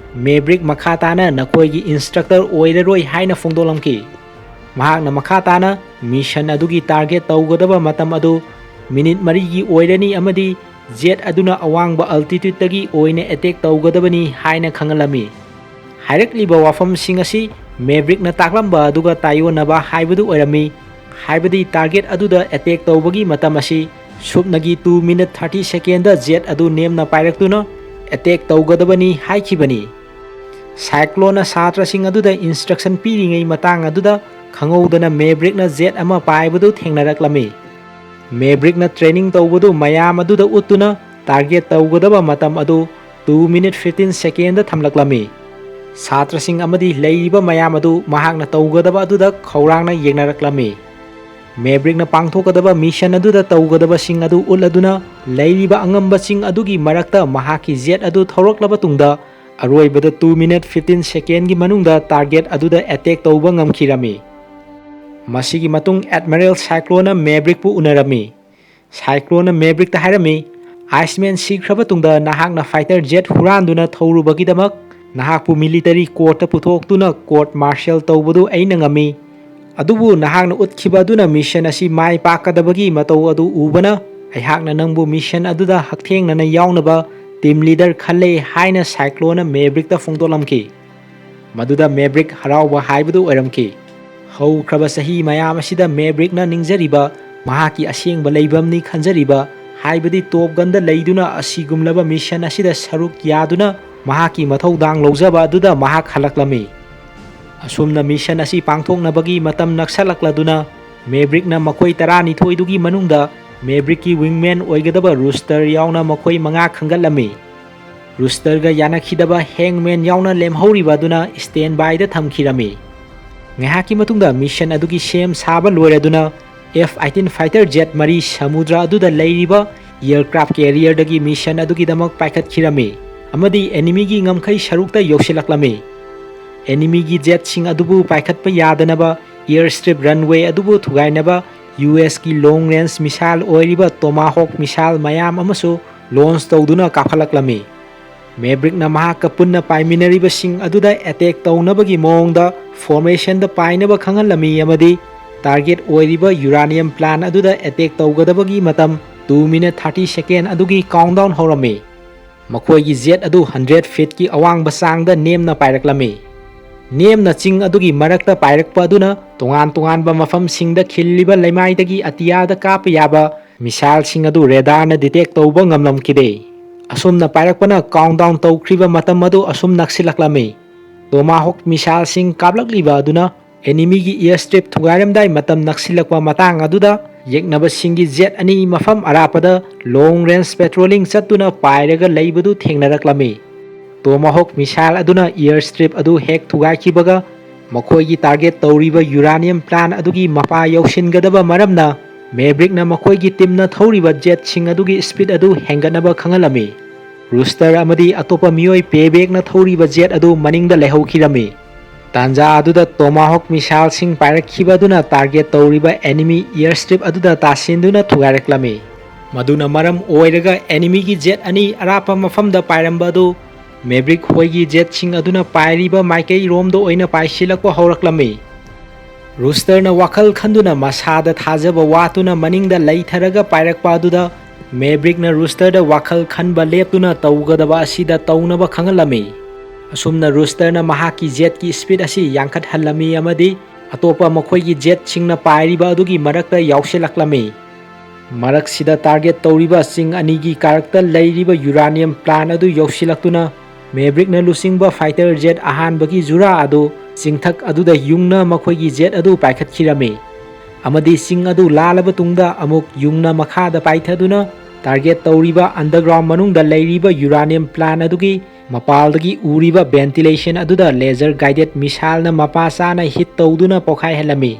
ꯃꯦꯕ꯭ꯔꯤꯛ ꯃꯈꯥ ꯇꯥꯅ ꯅꯈꯣꯏꯒꯤ ꯏꯟꯁꯇ꯭ꯔꯛꯇꯔ ꯑꯣꯏꯔꯔꯣꯏ ꯍꯥꯏꯅ ꯐꯣꯡꯗꯣꯛꯂꯝꯈꯤ꯫ ꯃꯍꯥꯛꯅ ꯃꯈꯥ ꯇꯥꯅ ꯃꯤꯁꯟ ꯑꯗꯨꯒꯤ ꯇꯥꯔꯒꯦꯠ ꯇꯧꯒꯗꯕ ꯃꯇꯝ ꯑꯗꯨ ꯃꯤꯅꯤꯠ ꯃꯔꯤꯒꯤ ꯑꯣꯏꯔꯅꯤ ꯑꯃꯗꯤ ꯖꯦꯠ ꯑꯗꯨꯅ ꯑꯋꯥꯡꯕ ꯑꯜꯇꯤꯇ꯭ꯌꯨꯠꯇꯒꯤ ꯑꯣꯏꯅ ꯑꯦꯇꯦꯛ ꯇꯧꯒꯗꯕꯅꯤ ꯍꯥꯏꯅ ꯈꯪꯍꯜꯂꯝꯃꯤ꯫ ꯍꯥꯏꯔꯛꯂꯤꯕ ꯋꯥꯐꯝꯁꯤꯡ ꯑꯁꯤ ꯃꯦꯕ꯭ꯔꯤꯛꯅ ꯇꯥꯛꯂꯝꯕ ꯑꯗꯨꯒ ꯇꯥꯏꯑꯣꯟꯅꯕ ꯍꯥꯏꯕꯗꯨ ꯑꯣꯏꯔꯝꯃꯤ꯫ ꯍꯥꯏꯕꯗꯤ ꯇꯥꯔꯒꯦꯠ ꯑꯗꯨꯗ ꯑꯦꯇꯦꯛ ꯇꯧꯕꯒꯤ ꯃꯇꯝ ꯑꯁꯤ ꯁꯨꯞꯅꯒꯤ two minute thirty second Z ꯑꯗꯨ ꯅꯦꯝꯅ ꯄꯥꯏꯔꯛꯇꯨꯅ ꯑꯦꯇꯦꯛ ꯇꯧꯒꯗꯕꯅꯤ ꯍꯥꯏꯈꯤꯕꯅꯤ꯫ ꯁꯥꯏꯀ꯭ꯂꯣꯟꯅ ꯁꯥꯇ꯭ꯔꯁꯤꯡ ꯑꯗꯨꯗ ꯏꯟꯁꯇ꯭ꯔꯛꯁꯟ ꯄꯤꯔꯤꯉꯩ ꯃꯇꯥꯡ ꯑꯗꯨꯗ ꯈꯪꯍꯧꯗꯅ ꯃꯦꯕ꯭ꯔꯤꯛꯅ ꯖꯦꯠ ꯑꯃ ꯄꯥꯏꯕꯗꯨ ꯊꯦꯡꯅꯔꯛꯂꯝꯃꯤ꯫ ꯃꯦꯕ꯭ꯔꯤꯛꯅ ꯇ꯭ꯔꯦꯅꯤꯡ ꯇꯧꯕꯗꯨ ꯃꯌꯥꯝ ꯑꯗꯨꯗ ꯎꯠꯇꯨꯅ ꯇꯥꯔꯒꯦꯠ ꯇꯧꯒꯗꯕ ꯃꯇꯝ ꯑꯗꯨ two minute fifteen second ꯊꯝꯂꯛꯂꯝꯃꯤ꯫ ꯁꯥꯇ꯭ꯔꯁꯤꯡ ꯑꯃꯗꯤ ꯂꯩꯔꯤꯕ ꯃꯌꯥꯝ ꯑꯗꯨ ꯃꯍꯥꯛꯅ ꯇꯧꯒꯗꯕ ꯑꯗꯨꯗ ꯈꯧꯔꯥꯡꯅ ꯌꯦꯡꯅꯔꯛꯂꯝꯃꯤ꯫ ꯃꯦꯕ꯭ꯔꯤꯛꯅ ꯄꯥꯡꯊꯣꯛꯀꯗꯕ ꯃꯤꯁꯟ ꯑꯗꯨꯗ ꯇꯧꯒꯗꯕꯁꯤꯡ ꯑꯗꯨ ꯎꯠꯂꯗꯨꯅ ꯂꯩꯔꯤꯕ ꯑꯉꯝꯕꯁꯤꯡ ꯑꯗꯨꯒꯤ ꯃꯔꯛꯇ ꯃꯍꯥꯛꯀꯤ ꯖꯦꯠ ꯑꯗꯨ ꯊꯧꯔꯛꯂꯕ ꯇꯨꯡꯗ ꯑꯔꯣꯏꯕꯗ two minute fifteen second ꯒꯤ ꯃꯅꯨꯡꯗ ꯇꯥꯔꯒꯦꯠ ꯑꯗꯨꯗ ꯑꯦꯇꯦꯛ ꯇꯧꯕ ꯉꯝꯈꯤꯔꯝꯃꯤ꯫ ꯃꯁꯤꯒꯤ ꯃꯇꯨꯡ ꯑꯦꯗꯃꯤꯔꯦꯜ ꯁꯥꯏꯀ꯭ꯂꯣꯟꯅ ꯃꯦꯕ꯭ꯔꯤꯛꯄꯨ ꯎꯅꯔꯝꯃꯤ꯫ ꯁꯥꯏꯀ꯭ꯂꯣꯟꯅ ꯃꯦꯕ꯭ꯔꯤꯛꯇ ꯍꯥꯏꯔꯝꯃꯤ, "ꯑꯥꯏꯁꯃꯦꯟ ꯁꯤꯈ꯭ꯔꯕ ꯇꯨꯡꯗ ꯅꯍꯥꯛꯅ ꯐꯥꯏꯇꯔ ꯖꯦꯠ ꯍꯨꯔꯥꯟꯗꯨꯅ ꯊꯧꯔꯨꯕꯒꯤꯗꯃꯛ ꯅꯍꯥꯛꯄꯨ ꯃꯤꯂꯤꯇꯔꯤ ꯀꯣꯔꯠꯇ ꯄꯨꯊꯣꯛꯇꯨꯅ ꯀꯣꯔꯠ ꯃꯥꯔꯁꯤꯌꯦꯜ ꯇꯧꯕꯗꯨ ꯑꯩꯅ ꯉꯝꯃꯤ꯫ ꯑꯗꯨꯕꯨ ꯅꯍꯥꯛꯅ ꯎꯠꯈꯤꯕ ꯑꯗꯨꯅ ꯃꯤꯁꯟ ꯑꯁꯤ ꯃꯥꯏ ꯄꯥꯛꯀꯗꯕꯒꯤ ꯃꯇꯧ ꯑꯗꯨ ꯎꯕꯅ ꯑꯩꯍꯥꯛꯅ ꯅꯪꯕꯨ ꯃꯤꯁꯟ ꯑꯗꯨꯗ ꯍꯛꯊꯦꯡꯅꯅ ꯌꯥꯎꯅꯕ ꯇꯤꯝ ꯂꯤꯗꯔ ꯈꯜꯂꯦ" ꯍꯥꯏꯅ ꯁꯥꯏꯀ꯭ꯂꯣꯟꯅ ꯃꯦꯕ꯭ꯔꯤꯛꯇ ꯐꯣꯡꯗꯣꯛꯂꯝꯈꯤ꯫ ꯃꯗꯨꯗ ꯃꯦꯕ꯭ꯔꯤꯛ ꯍꯔꯥꯎꯕ ꯍꯥꯏꯕꯗꯨ ꯑꯣꯏꯔꯝꯈꯤ꯫ ꯍꯧꯈ꯭ꯔꯕ ꯆꯍꯤ ꯃꯌꯥꯝ ꯑꯁꯤꯗ ꯃꯦꯕ꯭ꯔꯤꯛꯅ ꯅꯤꯡꯖꯔꯤꯕ, ꯃꯍꯥꯛꯀꯤ ꯑꯁꯦꯡꯕ ꯂꯩꯐꯝꯅꯤ ꯈꯟꯖꯔꯤꯕ, ꯍꯥꯏꯕꯗꯤ ꯇꯣꯞ ꯒꯟꯗ ꯂꯩꯗꯨꯅ ꯑꯁꯤꯒꯨꯝꯂꯕ ꯃꯤꯁꯟ ꯑꯁꯤꯗ ꯁꯔꯨꯛ ꯌꯥꯗꯨꯅ ꯃꯍꯥꯛꯀꯤ ꯃꯊꯧꯗꯥꯡ ꯂꯧꯖꯕ ꯑꯗꯨꯗ ꯃꯍꯥꯛ ꯍꯜꯂꯛꯂꯝꯃꯤ꯫ ꯑꯁꯨꯝꯅ ꯃꯤꯁꯟ ꯑꯁꯤ ꯄꯥꯡꯊꯣꯛꯅꯕꯒꯤ ꯃꯇꯝ ꯅꯛꯁꯜꯂꯛꯂꯗꯨꯅ ꯃꯦꯕ꯭ꯔꯤꯛꯅ ꯃꯈꯣꯏ ꯇꯔꯥꯅꯤꯊꯣꯏꯗꯨꯒꯤ ꯃꯅꯨꯡꯗ ꯃꯦꯕ꯭ꯔꯤꯛꯀꯤ ꯋꯤꯡꯃꯦꯟ ꯑꯣꯏꯒꯗꯕ ꯔꯨꯁꯇꯔ ꯌꯥꯎꯅ ꯃꯈꯣꯏ ꯃꯉꯥ ꯈꯟꯒꯠꯂꯝꯃꯤ꯫ ꯔꯨꯁꯇꯔꯒ ꯌꯥꯅꯈꯤꯗꯕ ꯍꯦꯡꯃꯦꯟ ꯌꯥꯎꯅ ꯂꯦꯝꯍꯧꯔꯤꯕ ꯑꯗꯨꯅ ꯁ꯭ꯇꯦꯟ ꯕꯥꯏꯗ ꯊꯝꯈꯤꯔꯝꯃꯤ꯫ ꯉꯥꯏꯍꯥꯛꯀꯤ ꯃꯇꯨꯡꯗ ꯃꯤꯁꯟ ꯑꯗꯨꯒꯤ ꯁꯦꯝ ꯁꯥꯕ ꯂꯣꯏꯔꯗꯨꯅ ꯑꯦꯐ ꯑꯩꯠꯇꯤꯟ ꯐꯥꯏꯇꯔ ꯖꯦꯠ ꯃꯔꯤ ꯁꯃꯨꯗ꯭ꯔ ꯑꯗꯨꯗ ꯂꯩꯔꯤꯕ ꯑꯦꯌꯔꯀ꯭ꯔꯥꯐ ꯀꯦꯔꯤꯌꯔꯗꯒꯤ ꯃꯤꯁꯟ ꯑꯗꯨꯒꯤꯗꯃꯛ ꯄꯥꯏꯈꯠꯈꯤꯔꯝꯃꯤ꯫ ꯑꯃꯗꯤ ꯑꯦꯅꯤꯃꯤꯒꯤ ꯉꯝꯈꯩ ꯁꯔꯨꯛꯇ ꯌꯧꯁꯤꯜꯂꯛꯂꯝꯃꯤ꯫ ꯑꯦꯅꯤꯃꯤꯒꯤ ꯖꯦꯠꯁꯤꯡ ꯑꯗꯨꯕꯨ ꯄꯥꯏꯈꯠꯄ ꯌꯥꯗꯅꯕ airstrip runway ꯑꯗꯨꯕꯨ ꯊꯨꯒꯥꯏꯅꯕ ꯌꯨ ꯑꯦꯁꯀꯤ long range missile ꯑꯣꯏꯔꯤꯕ Tomahawk missile ꯃꯌꯥꯝ ꯑꯃꯁꯨ launch ꯇꯧꯗꯨꯅ ꯀꯥꯞꯈꯠꯂꯛꯂꯝꯃꯤ꯫ ꯃꯦꯕ꯭ꯔꯤꯛꯅ ꯃꯍꯥꯛꯀ ꯄꯨꯟꯅ ꯄꯥꯏꯃꯤꯟꯅꯔꯤꯕꯁꯤꯡ ꯑꯗꯨꯗ attack ꯇꯧꯅꯕꯒꯤ ꯃꯑꯣꯡꯗ formationꯗ ꯄꯥꯏꯅꯕ ꯈꯪꯍꯜꯂꯝꯃꯤ ꯑꯃꯗꯤ target ꯑꯣꯏꯔꯤꯕ uranium plant ꯑꯗꯨꯗ attack ꯇꯧꯒꯗꯕꯒꯤ ꯃꯇꯝ two minute thirty second ꯑꯗꯨꯒꯤ countdown ꯍꯧꯔꯝꯃꯤ꯫ ꯃꯈꯣꯏꯒꯤ ꯖꯦꯠ ꯑꯗꯨ hundred feetꯀꯤ ꯑꯋꯥꯡꯕ ꯆꯥꯡꯗ ꯅꯦꯝꯅ ꯄꯥꯏꯔꯛꯂꯝꯃꯤ꯫ ꯅꯦꯝꯅ ꯆꯤꯡ ꯑꯗꯨꯒꯤ ꯃꯔꯛꯇ ꯄꯥꯏꯔꯛꯄ ꯑꯗꯨꯅ ꯇꯣꯉꯥꯟ ꯇꯣꯉꯥꯟꯕ ꯃꯐꯝꯁꯤꯡꯗ ꯈꯤꯜꯂꯤꯕ ꯂꯩꯃꯥꯏꯗꯒꯤ ꯑꯇꯤꯌꯥꯗ ꯀꯥꯞꯄ ꯌꯥꯕ missileꯁꯤꯡ ꯑꯗꯨ radarꯅ detect ꯇꯧꯕ ꯉꯝꯂꯝꯈꯤꯗꯦ꯫ ꯑꯁꯨꯝꯅ ꯄꯥꯏꯔꯛꯄꯅ countdown ꯇꯧꯈ꯭ꯔꯤꯕ ꯃꯇꯝ ꯑꯗꯨ ꯑꯁꯨꯝ ꯅꯛꯁꯤꯜꯂꯛꯂꯝꯃꯤ꯫ Tomahawk missileꯁꯤꯡ ꯀꯥꯞꯂꯛꯂꯤꯕ ꯑꯗꯨꯅ ꯑꯦꯅꯤꯃꯤꯒꯤ airstrip ꯊꯨꯒꯥꯏꯔꯝꯗꯥꯏ ꯃꯇꯝ ꯅꯛꯁꯤꯜꯂꯛꯄ ꯃꯇꯥꯡ ꯑꯗꯨꯗ ꯌꯦꯛꯅꯕꯁꯤꯡꯒꯤ ꯖꯦꯠ ꯑꯅꯤ ꯃꯐꯝ ꯑꯔꯥꯞꯄꯗ long range patrolling ꯆꯠꯇꯨꯅ ꯄꯥꯏꯔꯒ ꯂꯩꯕꯗꯨ ꯊꯦꯡꯅꯔꯛꯂꯝꯃꯤ꯫ Tomahawk missile ꯑꯗꯨꯅ airstrip ꯑꯗꯨ ꯍꯦꯛ ꯊꯨꯒꯥꯏꯈꯤꯕꯒ ꯃꯈꯣꯏꯒꯤ target ꯇꯧꯔꯤꯕ uranium plant ꯑꯗꯨꯒꯤ ꯃꯄꯥ ꯌꯧꯁꯤꯟꯒꯗꯕ ꯃꯔꯝꯅ ꯃꯦꯕ꯭ꯔꯤꯛꯅ ꯃꯈꯣꯏꯒꯤ ꯇꯤꯝꯅ ꯊꯧꯔꯤꯕ ꯖꯦꯠꯁꯤꯡ ꯑꯗꯨꯒꯤ speed ꯑꯗꯨ ꯍꯦꯟꯒꯠꯅꯕ ꯈꯪꯍꯜꯂꯝꯃꯤ꯫ ꯔꯨꯁꯇꯔ ꯑꯃꯗꯤ ꯑꯇꯣꯞꯄ ꯃꯤꯑꯣꯏ ꯄꯦꯕꯦꯛꯅ ꯊꯧꯔꯤꯕ ꯖꯦꯠ ꯑꯗꯨ ꯃꯅꯤꯡꯗ ꯂꯩꯍꯧꯈꯤꯔꯝꯃꯤ꯫ ꯇꯥꯟꯖꯥ ꯑꯗꯨꯗ Tomahawk missileꯁꯤꯡ ꯄꯥꯏꯔꯛꯈꯤꯕ ꯑꯗꯨꯅ target ꯇꯧꯔꯤꯕ enemy airstrip ꯑꯗꯨꯗ ꯇꯥꯁꯤꯟꯗꯨꯅ ꯊꯨꯒꯥꯏꯔꯛꯂꯝꯃꯤ꯫ ꯃꯗꯨꯅ ꯃꯔꯝ ꯑꯣꯏꯔꯒ ꯑꯦꯅꯤꯃꯤꯒꯤ ꯖꯦꯠ ꯑꯅꯤ ꯑꯔꯥꯞꯄ ꯃꯐꯝꯗ ꯄꯥꯏꯔꯝꯕ ꯑꯗꯨ ꯃꯦꯕ꯭ꯔꯤꯛ ꯍꯣꯏꯒꯤ ꯖꯦꯠꯁꯤꯡ ꯑꯗꯨꯅ ꯄꯥꯏꯔꯤꯕ ꯃꯥꯏꯀꯩꯔꯣꯝꯗ ꯑꯣꯏꯅ ꯄꯥꯏꯁꯤꯜꯂꯛꯄ ꯍꯧꯔꯛꯂꯝꯃꯤ꯫ ꯔꯨꯁꯇꯔꯅ ꯋꯥꯈꯜ ꯈꯟꯗꯨꯅ ꯃꯁꯥꯗ ꯊꯥꯖꯕ ꯋꯥꯠꯇꯨꯅ ꯃꯅꯤꯡꯗ ꯂꯩꯊꯔꯒ ꯄꯥꯏꯔꯛꯄ ꯑꯗꯨꯗ ꯃꯦꯕ꯭ꯔꯤꯛꯅ ꯔꯨꯁꯇꯔꯗ ꯋꯥꯈꯜ ꯈꯟꯕ ꯂꯦꯞꯇꯨꯅ ꯇꯧꯒꯗꯕ ꯑꯁꯤꯗ ꯇꯧꯅꯕ ꯈꯪꯍꯜꯂꯝꯃꯤ꯫ ꯑꯁꯨꯝꯅ ꯔꯨꯁꯇꯔꯅ ꯃꯍꯥꯛꯀꯤ ꯖꯦꯠꯀꯤ speed ꯑꯁꯤ ꯌꯥꯡꯈꯠꯍꯜꯂꯝꯃꯤ ꯑꯃꯗꯤ ꯑꯇꯣꯞꯄ ꯃꯈꯣꯏꯒꯤ ꯖꯦꯠꯁꯤꯡꯅ ꯄꯥꯏꯔꯤꯕ ꯑꯗꯨꯒꯤ ꯃꯔꯛꯇ ꯌꯥꯎꯁꯤꯜꯂꯛꯂꯝꯃꯤ꯫ ꯃꯔꯛꯁꯤꯗ target ꯇꯧꯔꯤꯕ ꯆꯤꯡ ꯑꯅꯤꯒꯤ ꯀꯥꯔꯛꯇ ꯂꯩꯔꯤꯕ uranium plant ꯑꯗꯨ ꯌꯧꯁꯤꯜꯂꯛꯇꯨꯅ ꯃꯦꯕ꯭ꯔꯤꯛꯅ ꯂꯨꯆꯤꯡꯕ fighter jet ꯑꯍꯥꯟꯕꯒꯤ ꯖꯨꯔꯥ ꯑꯗꯨ ꯆꯤꯡꯊꯛ ꯑꯗꯨꯗ ꯌꯨꯡꯅ ꯃꯈꯣꯏꯒꯤ ꯖꯦꯠ ꯑꯗꯨ ꯄꯥꯏꯈꯠꯈꯤꯔꯝꯃꯤ꯫ ꯑꯃꯗꯤ ꯆꯤꯡ ꯑꯗꯨ ꯂꯥꯜꯂꯕ ꯇꯨꯡꯗ ꯑꯃꯨꯛ ꯌꯨꯡꯅ ꯃꯈꯥꯗ ꯄꯥꯏꯊꯗꯨꯅ target ꯇꯧꯔꯤꯕ underground ꯃꯅꯨꯡꯗ ꯂꯩꯔꯤꯕ uranium plant ꯑꯗꯨꯒꯤ ꯃꯄꯥꯜꯗꯒꯤ ꯎꯔꯤꯕ ventilation ꯑꯗꯨꯗ laser guided missileꯅ ꯃꯄꯥ ꯆꯥꯅ hit ꯇꯧꯗꯨꯅ ꯄꯣꯈꯥꯏꯍꯜꯂꯝꯃꯤ꯫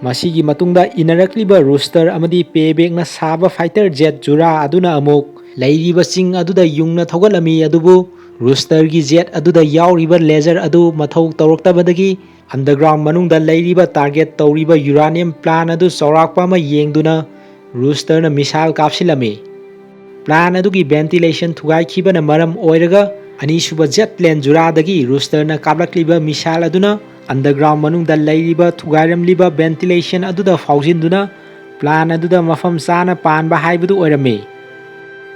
ꯃꯁꯤꯒꯤ ꯃꯇꯨꯡꯗ ꯏꯟꯅꯔꯛꯂꯤꯕ ꯔꯨꯁꯇꯔ ꯑꯃꯗꯤ ꯄꯦꯕꯦꯛꯅ ꯁꯥꯕ fighter jet ꯖꯨꯔꯥ ꯑꯗꯨꯅ ꯑꯃꯨꯛ ꯂꯩꯔꯤꯕ ꯆꯤꯡ ꯑꯗꯨꯗ ꯌꯨꯡꯅ ꯊꯧꯒꯠꯂꯝꯃꯤ, ꯑꯗꯨꯕꯨ Rooster ꯒꯤ jet ꯑꯗꯨꯗ ꯌꯥꯎꯔꯤꯕ laser ꯑꯗꯨ ꯃꯊꯧ ꯇꯧꯔꯛꯇꯕꯗꯒꯤ underground ꯃꯅꯨꯡꯗ ꯂꯩꯔꯤꯕ target ꯇꯧꯔꯤꯕ uranium plant ꯑꯗꯨ ꯆꯥꯎꯔꯥꯛꯄ ꯑꯃ ꯌꯦꯡꯗꯨꯅ Rooster ꯅ missile ꯀꯥꯞꯁꯤꯜꯂꯝꯃꯤ꯫ Plant ꯑꯗꯨꯒꯤ ventilation ꯊꯨꯒꯥꯏꯈꯤꯕꯅ ꯃꯔꯝ ꯑꯣꯏꯔꯒ ꯑꯅꯤꯁꯨꯕ jet plane ꯖꯨꯔꯥꯗꯒꯤ Rooster ꯅ ꯀꯥꯞꯂꯛꯂꯤꯕ missile ꯑꯗꯨꯅ underground ꯃꯅꯨꯡꯗ ꯂꯩꯔꯤꯕ ꯊꯨꯒꯥꯏꯔꯝꯂꯤꯕ ventilation ꯑꯗꯨꯗ ꯐꯥꯎꯖꯤꯟꯗꯨꯅ plant ꯑꯗꯨꯗ ꯃꯐꯝ ꯆꯥꯅ ꯄꯥꯟꯕ ꯍꯥꯏꯕꯗꯨ ꯑꯣꯏꯔꯝꯃꯤ꯫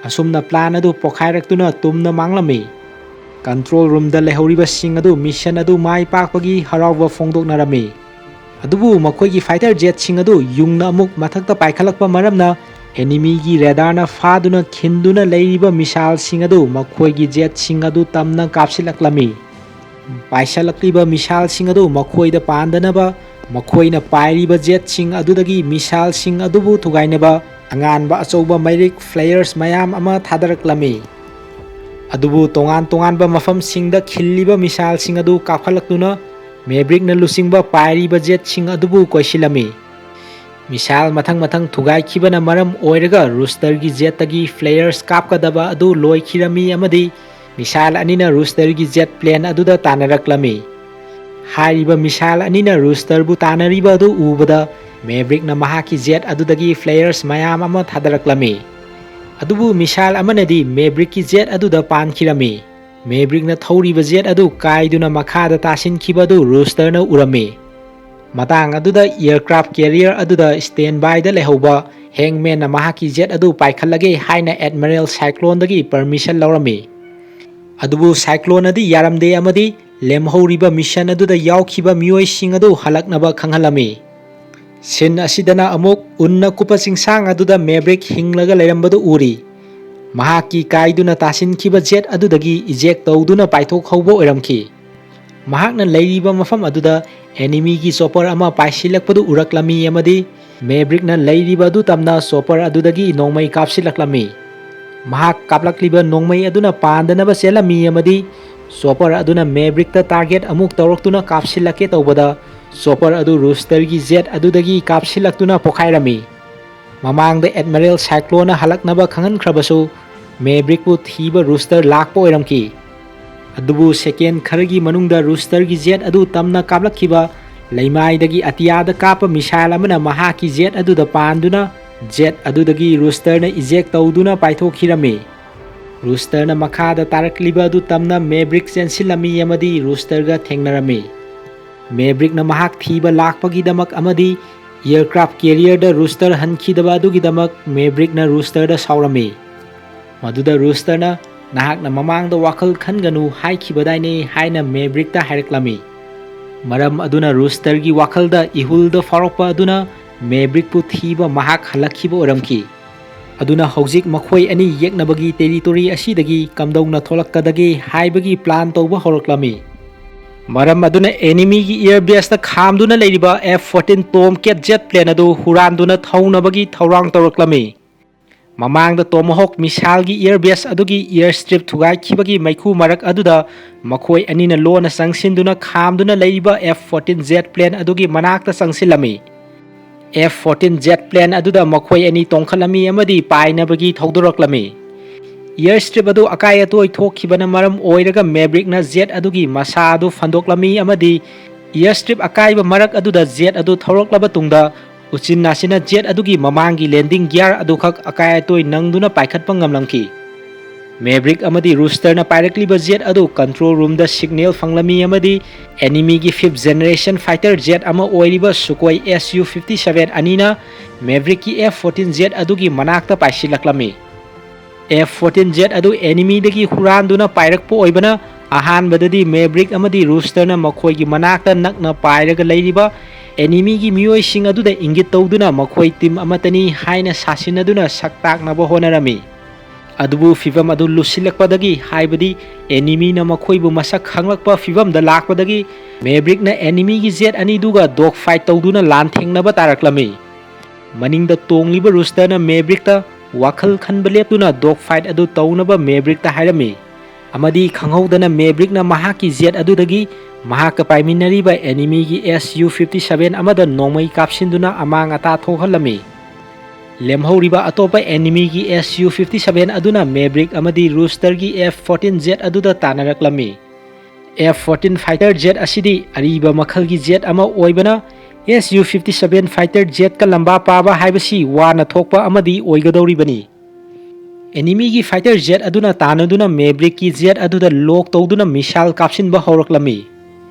ꯑꯁꯨꯝꯅ plant ꯑꯗꯨ ꯄꯣꯈꯥꯏꯔꯛꯇꯨꯅ ꯇꯨꯝꯅ ꯃꯥꯡꯂꯝꯃꯤ꯫ Control room ꯗ ꯂꯩꯍꯧꯔꯤꯕꯁꯤꯡ ꯑꯗꯨ mission ꯑꯗꯨ ꯃꯥꯏ ꯄꯥꯛꯄꯒꯤ ꯍꯔꯥꯎꯕ ꯐꯣꯡꯗꯣꯛꯅꯔꯝꯃꯤ꯫ ꯑꯗꯨꯕꯨ ꯃꯈꯣꯏꯒꯤ fighter jet ꯁꯤꯡ ꯑꯗꯨ ꯌꯨꯡꯅ ꯑꯃꯨꯛ ꯃꯊꯛꯇ ꯄꯥꯏꯈꯠꯂꯛꯄ ꯃꯔꯝꯅ enemy ꯒꯤ radar ꯅ ꯐꯥꯗꯨꯅ ꯈꯤꯟꯗꯨꯅ ꯂꯩꯔꯤꯕ missile ꯁꯤꯡ ꯑꯗꯨ ꯃꯈꯣꯏꯒꯤ jet ꯁꯤꯡ ꯑꯗꯨ ꯇꯝꯅ ꯀꯥꯞꯁꯤꯜꯂꯛꯂꯝꯃꯤ꯫ ꯄꯥꯏꯁꯤꯜꯂꯛꯂꯤꯕ missile ꯁꯤꯡ ꯑꯗꯨ ꯃꯈꯣꯏꯗ ꯄꯥꯟꯗꯅꯕ ꯃꯈꯣꯏꯅ ꯄꯥꯏꯔꯤꯕ jet ꯁꯤꯡ ꯑꯗꯨꯗꯒꯤ missile ꯁꯤꯡ ꯑꯗꯨꯕꯨ ꯊꯨꯒꯥꯏꯅꯕ ꯑꯉꯥꯟꯕ ꯑꯆꯧꯕ ꯃꯩꯔꯤꯛ flares ꯃꯌꯥꯝ ꯑꯃ ꯊꯥꯗꯔꯛꯂꯝꯃꯤ꯫ ꯑꯗꯨꯕꯨ ꯇꯣꯉꯥꯟ ꯇꯣꯉꯥꯟꯕ ꯃꯐꯝꯁꯤꯡꯗ ꯈꯤꯜꯂꯤꯕ missile ꯁꯤꯡ ꯑꯗꯨ ꯀꯥꯞꯈꯠꯂꯛꯇꯨꯅ Maverick ꯅ ꯂꯨꯆꯤꯡꯕ ꯄꯥꯏꯔꯤꯕ jet ꯁꯤꯡ ꯑꯗꯨꯕꯨ ꯀꯣꯏꯁꯤꯜꯂꯝꯃꯤ꯫ Missile ꯃꯊꯪ ꯃꯊꯪ ꯊꯨꯒꯥꯏꯈꯤꯕꯅ ꯃꯔꯝ ꯑꯣꯏꯔꯒ Rooster ꯒꯤ jet ꯇꯒꯤ flares ꯀꯥꯞꯀꯗꯕ ꯑꯗꯨ ꯂꯣꯏꯈꯤꯔꯝꯃꯤ ꯑꯃꯗꯤ missile ꯑꯅꯤꯅ Rooster ꯒꯤ jet plane ꯑꯗꯨꯗ ꯇꯥꯟꯅꯔꯛꯂꯝꯃꯤ꯫ ꯍꯥꯏꯔꯤꯕ missile ꯑꯅꯤꯅ Rooster ꯕꯨ ꯇꯥꯟꯅꯔꯤꯕ ꯑꯗꯨ ꯎꯕꯗ Maverick ꯅ ꯃꯍꯥꯛꯀꯤ jet ꯑꯗꯨꯗꯒꯤ flares ꯃꯌꯥꯝ ꯑꯃ ꯊꯥꯗꯔꯛꯂꯝꯃꯤ꯫ ꯑꯗꯨꯕꯨ missile ꯑꯃꯅꯗꯤ Maverick ꯀꯤ jet ꯑꯗꯨꯗ ꯄꯥꯟꯈꯤꯔꯝꯃꯤ꯫ Maverick ꯅ ꯊꯧꯔꯤꯕ jet ꯑꯗꯨ ꯀꯥꯏꯗꯨꯅ ꯃꯈꯥꯗ ꯇꯥꯁꯤꯟꯈꯤꯕ ꯑꯗꯨ Rooster ꯅ ꯎꯔꯝꯃꯤ꯫ ꯃꯇꯥꯡ ꯑꯗꯨꯗ aircraft carrier ꯑꯗꯨꯗ standby ꯗ ꯂꯩꯍꯧꯕ Hangman ꯅ ꯃꯍꯥꯛꯀꯤ jet ꯑꯗꯨ ꯄꯥꯏꯈꯠꯂꯒꯦ ꯍꯥꯏꯅ Admiral Cyclone ꯗꯒꯤ permission ꯂꯧꯔꯝꯃꯤ꯫ ꯑꯗꯨꯕꯨ Cyclone ꯅꯗꯤ ꯌꯥꯔꯝꯗꯦ ꯑꯃꯗꯤ ꯂꯦꯝꯍꯧꯔꯤꯕ mission ꯑꯗꯨꯗ ꯌꯥꯎꯈꯤꯕ ꯃꯤꯑꯣꯏꯁꯤꯡ ꯑꯗꯨ ꯍꯜꯂꯛꯅꯕ ꯈꯪꯍꯜꯂꯝꯃꯤ꯫ Scene ꯑꯁꯤꯗꯅ ꯑꯃꯨꯛ ꯎꯟꯅ ꯀꯨꯞꯄ ꯆꯤꯡꯁꯥꯡ ꯑꯗꯨꯗ Maverick ꯍꯤꯡꯂꯒ ꯂꯩꯔꯝꯕꯗꯨ ꯎꯔꯤ꯫ ꯃꯍꯥꯛꯀꯤ ꯀꯥꯏꯗꯨꯅ ꯇꯥꯁꯤꯟꯈꯤꯕ jet ꯑꯗꯨꯗꯒꯤ eject ꯇꯧꯗꯨꯅ ꯄꯥꯏꯊꯣꯛꯍꯧꯕ ꯑꯣꯏꯔꯝꯈꯤ꯫ ꯃꯍꯥꯛꯅ ꯂꯩꯔꯤꯕ ꯃꯐꯝ ꯑꯗꯨꯗ enemy ꯒꯤ chopper ꯑꯃ ꯄꯥꯏꯁꯤꯜꯂꯛꯄꯗꯨ ꯎꯔꯛꯂꯝꯃꯤ ꯑꯃꯗꯤ Maverick ꯅ ꯂꯩꯔꯤꯕ ꯑꯗꯨ ꯇꯝꯅ chopper ꯑꯗꯨꯗꯒꯤ ꯅꯣꯡꯃꯩ ꯀꯥꯞꯁꯤꯜꯂꯛꯂꯝꯃꯤ꯫ ꯃꯍꯥꯛ ꯀꯥꯞꯂꯛꯂꯤꯕ ꯅꯣꯡꯃꯩ ꯑꯗꯨꯅ ꯄꯥꯟꯗꯅꯕ ꯆꯦꯜꯂꯝꯃꯤ ꯑꯃꯗꯤ chopper ꯑꯗꯨꯅ Maverick ꯇ target ꯑꯃꯨꯛ ꯇꯧꯔꯛꯇꯨꯅ ꯀꯥꯞꯁꯤꯜꯂꯛꯀꯦ ꯇꯧꯕꯗ chopper ꯑꯗꯨ Rooster ꯒꯤ jet ꯑꯗꯨꯗꯒꯤ ꯀꯥꯞꯁꯤꯜꯂꯛꯇꯨꯅ ꯄꯣꯈꯥꯏꯔꯝꯃꯤ꯫ ꯃꯃꯥꯡꯗ Admiral Cyclone ꯅ ꯍꯜꯂꯛꯅꯕ ꯈꯪꯍꯟꯈ꯭ꯔꯕꯁꯨ ꯃꯦꯕ꯭ꯔꯤꯛꯄꯨ ꯊꯤꯕ ꯔꯨꯁꯇꯔ ꯂꯥꯛꯄ ꯑꯣꯏꯔꯝꯈꯤ꯫ ꯑꯗꯨꯕꯨ ꯁꯦꯀꯦꯟ ꯈꯔꯒꯤ ꯃꯅꯨꯡꯗ ꯔꯨꯁꯇꯔꯒꯤ ꯖꯦꯠ ꯑꯗꯨ ꯇꯝꯅ ꯀꯥꯞꯂꯛꯈꯤꯕ ꯂꯩꯃꯥꯏꯗꯒꯤ ꯑꯇꯤꯌꯥꯗ ꯀꯥꯞꯄ ꯃꯤꯁꯥꯏꯜ ꯑꯃꯅ ꯃꯍꯥꯛꯀꯤ ꯖꯦꯠ ꯑꯗꯨꯗ ꯄꯥꯟꯗꯨꯅ ꯖꯦꯠ ꯑꯗꯨꯗꯒꯤ ꯔꯨꯁꯇꯔꯅ ꯏꯖꯦꯛ ꯇꯧꯗꯨꯅ ꯄꯥꯏꯊꯣꯛꯈꯤꯔꯝꯃꯤ꯫ ꯔꯨꯁꯇꯔꯅ ꯃꯈꯥꯗ ꯇꯥꯔꯛꯂꯤꯕ ꯑꯗꯨ ꯇꯝꯅ ꯃꯦꯕ꯭ꯔꯤꯛ ꯆꯦꯟꯁꯤꯜꯂꯝꯃꯤ ꯑꯃꯗꯤ ꯔꯨꯁꯇꯔꯒ ꯊꯦꯡꯅꯔꯝꯃꯤ꯫ ꯃꯦꯕ꯭ꯔꯤꯛꯅ ꯃꯍꯥꯛ ꯊꯤꯕ ꯂꯥꯛꯄꯒꯤꯗꯃꯛ ꯑꯃꯗꯤ ꯑꯦꯌꯔꯀ꯭ꯔꯥꯐ ꯀꯦꯔꯤꯌꯔꯗ ꯔꯨꯁꯇꯔ ꯍꯟꯈꯤꯗꯕ ꯑꯗꯨꯒꯤꯗꯃꯛ ꯃꯦꯕ꯭ꯔꯤꯛꯅ ꯔꯨꯁꯇꯔꯗ ꯁꯥꯎꯔꯝꯃꯤ꯫ ꯃꯗꯨꯗ ꯔꯨꯁꯇꯔꯅ, "ꯅꯍꯥꯛꯅ ꯃꯃꯥꯡꯗ ꯋꯥꯈꯜ ꯈꯟꯒꯅꯨ ꯍꯥꯏꯈꯤꯕꯗꯥꯏꯅꯦ?" ꯍꯥꯏꯅ ꯃꯦꯕ꯭ꯔꯤꯛꯇ ꯍꯥꯏꯔꯛꯂꯝꯃꯤ꯫ ꯃꯔꯝ ꯑꯗꯨꯅ ꯔꯨꯁꯇꯔꯒꯤ ꯋꯥꯈꯜꯗ ꯏꯍꯨꯜꯗ ꯐꯥꯎꯔꯛꯄ ꯑꯗꯨꯅ ꯃꯦꯕ꯭ꯔꯤꯛꯄꯨ ꯊꯤꯕ ꯃꯍꯥꯛ ꯍꯜꯂꯛꯈꯤꯕ ꯑꯣꯏꯔꯝꯈꯤ꯫ ꯑꯗꯨꯅ ꯍꯧꯖꯤꯛ ꯃꯈꯣꯏ ꯑꯅꯤ ꯌꯦꯛꯅꯕꯒꯤ ꯇꯦꯔꯤꯇꯣꯔꯤ ꯑꯁꯤꯗꯒꯤ ꯀꯝꯗꯧꯅ ꯊꯣꯛꯂꯛꯀꯗꯒꯦ ꯍꯥꯏꯕꯒꯤ ꯄ꯭ꯂꯥꯟ ꯇꯧꯕ ꯍꯧꯔꯛꯂꯝꯃꯤ꯫ ꯃꯔꯝ ꯑꯗꯨꯅ ꯑꯦꯅꯤꯃꯤꯒꯤ ꯑꯦꯌꯔ ꯕꯦꯁꯇ ꯈꯥꯝꯗꯨꯅ ꯂꯩꯔꯤꯕ ꯑꯦꯐ ꯐꯣꯔꯇꯤꯟ ꯇꯣꯝ ꯀꯦꯠ ꯖꯦꯠ ꯄ꯭ꯂꯦꯟ ꯑꯗꯨ ꯍꯨꯔꯥꯟꯗꯨꯅ ꯊꯧꯅꯕꯒꯤ ꯊꯧꯔꯥꯡ ꯇꯧꯔꯛꯂꯝꯃꯤ꯫ ꯃꯃꯥꯡꯗ ꯇꯣꯃꯥꯍꯣꯛ ꯃꯤꯁꯥꯏꯜꯒꯤ ꯑꯦꯌꯔ ꯕꯦꯁ ꯑꯗꯨꯒꯤ ꯑꯦꯌꯔ ꯁ꯭ꯇ꯭ꯔꯤꯞ ꯊꯨꯒꯥꯏꯈꯤꯕꯒꯤ ꯃꯩꯈꯨ ꯃꯔꯛ ꯑꯗꯨꯗ ꯃꯈꯣꯏ ꯑꯅꯤꯅ ꯂꯣꯟꯅ ꯆꯪꯁꯤꯟꯗꯨꯅ ꯈꯥꯝꯗꯨꯅ ꯂꯩꯔꯤꯕ ꯑꯦꯐ ꯐꯣꯔꯇꯤꯟ ꯖꯦꯠ ꯄ꯭ꯂꯦꯟ ꯑꯗꯨꯒꯤ ꯃꯅꯥꯛꯇ ꯆꯪꯁꯤꯜꯂꯝꯃꯤ꯫ ꯑꯦꯐ ꯐꯣꯔꯇꯤꯟ ꯖꯦꯠ ꯄ꯭ꯂꯦꯟ ꯑꯗꯨꯗ ꯃꯈꯣꯏ ꯑꯅꯤ ꯇꯣꯡꯈꯠꯂꯝꯃꯤ ꯑꯃꯗꯤ ꯄꯥꯏꯅꯕꯒꯤ ꯊꯧꯗꯣꯔꯛꯂꯝꯃꯤ꯫ ꯑꯦꯌꯔ ꯁ꯭ꯇ꯭ꯔꯤꯞ ꯑꯗꯨ ꯑꯀꯥꯏ ꯑꯇꯣꯏ ꯊꯣꯛꯈꯤꯕꯅ ꯃꯔꯝ ꯑꯣꯏꯔꯒ ꯃꯦꯕ꯭ꯔꯤꯛꯅ ꯖꯦꯠ ꯑꯗꯨꯒꯤ ꯃꯁꯥ ꯑꯗꯨ ꯐꯟꯗꯣꯛꯂꯝꯃꯤ ꯑꯃꯗꯤ ꯑꯦꯌꯔ ꯁ꯭ꯇ꯭ꯔꯤꯞ ꯑꯀꯥꯏꯕ ꯃꯔꯛ ꯑꯗꯨꯗ ꯖꯦꯠ ꯑꯗꯨ ꯊꯧꯔꯛꯂꯕ ꯇꯨꯡꯗ ꯎꯆꯤꯟ ꯅꯥꯆꯤꯟꯅ ꯖꯦꯠ ꯑꯗꯨꯒꯤ ꯃꯃꯥꯡꯒꯤ ꯂꯦꯟꯗꯤꯡ ꯒꯤꯌꯥꯔ ꯑꯗꯨꯈꯛ ꯑꯀꯥꯏ ꯑꯇꯣꯏ ꯅꯪꯗꯨꯅ ꯄꯥꯏꯈꯠꯄ ꯉꯝꯂꯝꯈꯤ꯫ ꯃꯦꯕ꯭ꯔꯤꯛ ꯑꯃꯗꯤ ꯔꯨꯁꯇꯔꯅ ꯄꯥꯏꯔꯛꯂꯤꯕ ꯖꯦꯠ ꯑꯗꯨ ꯀꯟꯇ꯭ꯔꯣꯜ ꯔꯨꯝꯗ ꯁꯤꯒꯅꯦꯜ ꯐꯪꯂꯝꯃꯤ ꯑꯃꯗꯤ ꯑꯦꯅꯤꯃꯤꯒꯤ ꯐꯤꯐ ꯖꯦꯅꯦꯔꯦꯁꯟ ꯐꯥꯏꯇꯔ ꯖꯦꯠ ꯑꯃ ꯑꯣꯏꯔꯤꯕ ꯁꯨꯀꯣꯏ ꯑꯦꯁ ꯌꯨ ꯐꯤꯐꯇꯤ ꯁꯚꯦꯟ ꯑꯅꯤꯅ ꯃꯦꯕ꯭ꯔꯤꯛꯀꯤ ꯑꯦꯐ ꯐꯣꯔꯇꯤꯟ ꯖꯦꯠ ꯑꯗꯨꯒꯤ ꯃꯅꯥꯛꯇ ꯄꯥꯏꯁꯤꯜꯂꯛꯂꯝꯃꯤ꯫ ꯑꯦꯐ ꯐꯣꯔꯇꯤꯟ ꯖꯦꯠ ꯑꯗꯨ ꯑꯦꯅꯤꯃꯤꯗꯒꯤ ꯍꯨꯔꯥꯟꯗꯨꯅ ꯄꯥꯏꯔꯛꯄ ꯑꯣꯏꯕꯅ ꯑꯍꯥꯟꯕꯗꯗꯤ ꯃꯦꯕ꯭ꯔꯤꯛ ꯑꯃꯗꯤ ꯔꯨꯁꯇꯔꯅ ꯃꯈꯣꯏꯒꯤ ꯃꯅꯥꯛꯇ ꯅꯛꯅ ꯄꯥꯏꯔꯒ ꯂꯩꯔꯤꯕ ꯑꯦꯅꯤꯃꯤꯒꯤ ꯃꯤꯑꯣꯏꯁꯤꯡ ꯑꯗꯨꯗ ꯏꯪꯒꯤꯠ ꯇꯧꯗꯨꯅ ꯃꯈꯣꯏ ꯇꯤꯝ ꯑꯃꯠꯇꯅꯤ ꯍꯥꯏꯅ ꯁꯥꯁꯤꯟꯅꯗꯨꯅ ꯁꯛ ꯇꯥꯛꯅꯕ ꯍꯣꯠꯅꯔꯝꯃꯤ꯫ ꯑꯗꯨꯕꯨ ꯐꯤꯚꯝ ꯑꯗꯨ ꯂꯨꯁꯤꯜꯂꯛꯄꯗꯒꯤ, ꯍꯥꯏꯕꯗꯤ ꯑꯦꯅꯤꯃꯤꯅ ꯃꯈꯣꯏꯕꯨ ꯃꯁꯛ ꯈꯪꯂꯛꯄ ꯐꯤꯚꯝꯗ ꯂꯥꯛꯄꯗꯒꯤ, ꯃꯦꯕ꯭ꯔꯤꯛꯅ ꯑꯦꯅꯤꯃꯤꯒꯤ ꯖꯦꯠ ꯑꯅꯤꯗꯨꯒ ꯗꯣꯛ ꯐꯥꯏꯠ ꯇꯧꯗꯨꯅ ꯂꯥꯟꯊꯦꯡꯅꯕ ꯇꯥꯔꯛꯂꯝꯃꯤ꯫ ꯃꯅꯤꯡꯗ ꯇꯣꯡꯂꯤꯕ ꯔꯨꯁꯇꯔꯅ ꯃꯦꯕ꯭ꯔꯤꯛꯇ ꯋꯥꯈꯜ ꯈꯟꯕ ꯂꯦꯞꯇꯨꯅ ꯗꯣꯛ ꯐꯥꯏꯠ ꯑꯗꯨ ꯇꯧꯅꯕ ꯃꯦꯕ꯭ꯔꯤꯛꯇ ꯍꯥꯏꯔꯝꯃꯤ꯫ ꯑꯃꯗꯤ ꯈꯪꯍꯧꯗꯅ ꯃꯦꯕ꯭ꯔꯤꯛꯅ ꯃꯍꯥꯛꯀꯤ ꯖꯦꯠ ꯑꯗꯨꯗꯒꯤ ꯃꯍꯥꯛꯀ ꯄꯥꯏꯃꯤꯟꯅꯔꯤꯕ ꯑꯦꯅꯤꯃꯤꯒꯤ ꯑꯦꯁ ꯌꯨ ꯐꯤꯐꯇꯤ ꯁꯚꯦꯟ ꯑꯃꯗ ꯅꯣꯡꯃꯩ ꯀꯥꯞꯁꯤꯟꯗꯨꯅ ꯑꯃꯥꯡ ꯑꯇꯥ ꯊꯣꯛꯍꯜꯂꯝꯃꯤ꯫ ꯂꯦꯝꯍꯧꯔꯤꯕ ꯑꯇꯣꯞꯄ enemy ꯒꯤ S U fifty seven ꯑꯗꯨꯅ Maverick ꯑꯃꯗꯤ Rooster ꯒꯤ F fourteen Z ꯑꯗꯨꯗ ꯇꯥꯟꯅꯔꯛꯂꯝꯃꯤ꯫ F fourteen fighter jet ꯑꯁꯤꯗꯤ ꯑꯔꯤꯕ ꯃꯈꯜꯒꯤ jet ꯑꯃ ꯑꯣꯏꯕꯅ, S U fifty seven fighter jet ꯀ ꯂꯝꯕꯥ ꯄꯥꯕ ꯍꯥꯏꯕꯁꯤ ꯋꯥꯅ ꯊꯣꯛꯄ ꯑꯃꯗꯤ ꯑꯣꯏꯒꯗꯧꯔꯤꯕꯅꯤ꯫ Enemy ꯒꯤ fighter jet ꯑꯗꯨꯅ ꯇꯥꯟꯅꯗꯨꯅ Maverick ꯀꯤ jet ꯑꯗꯨꯗ lock ꯇꯧꯗꯨꯅ missile ꯀꯥꯞꯁꯤꯟꯕ ꯍꯧꯔꯛꯂꯝꯃꯤ꯫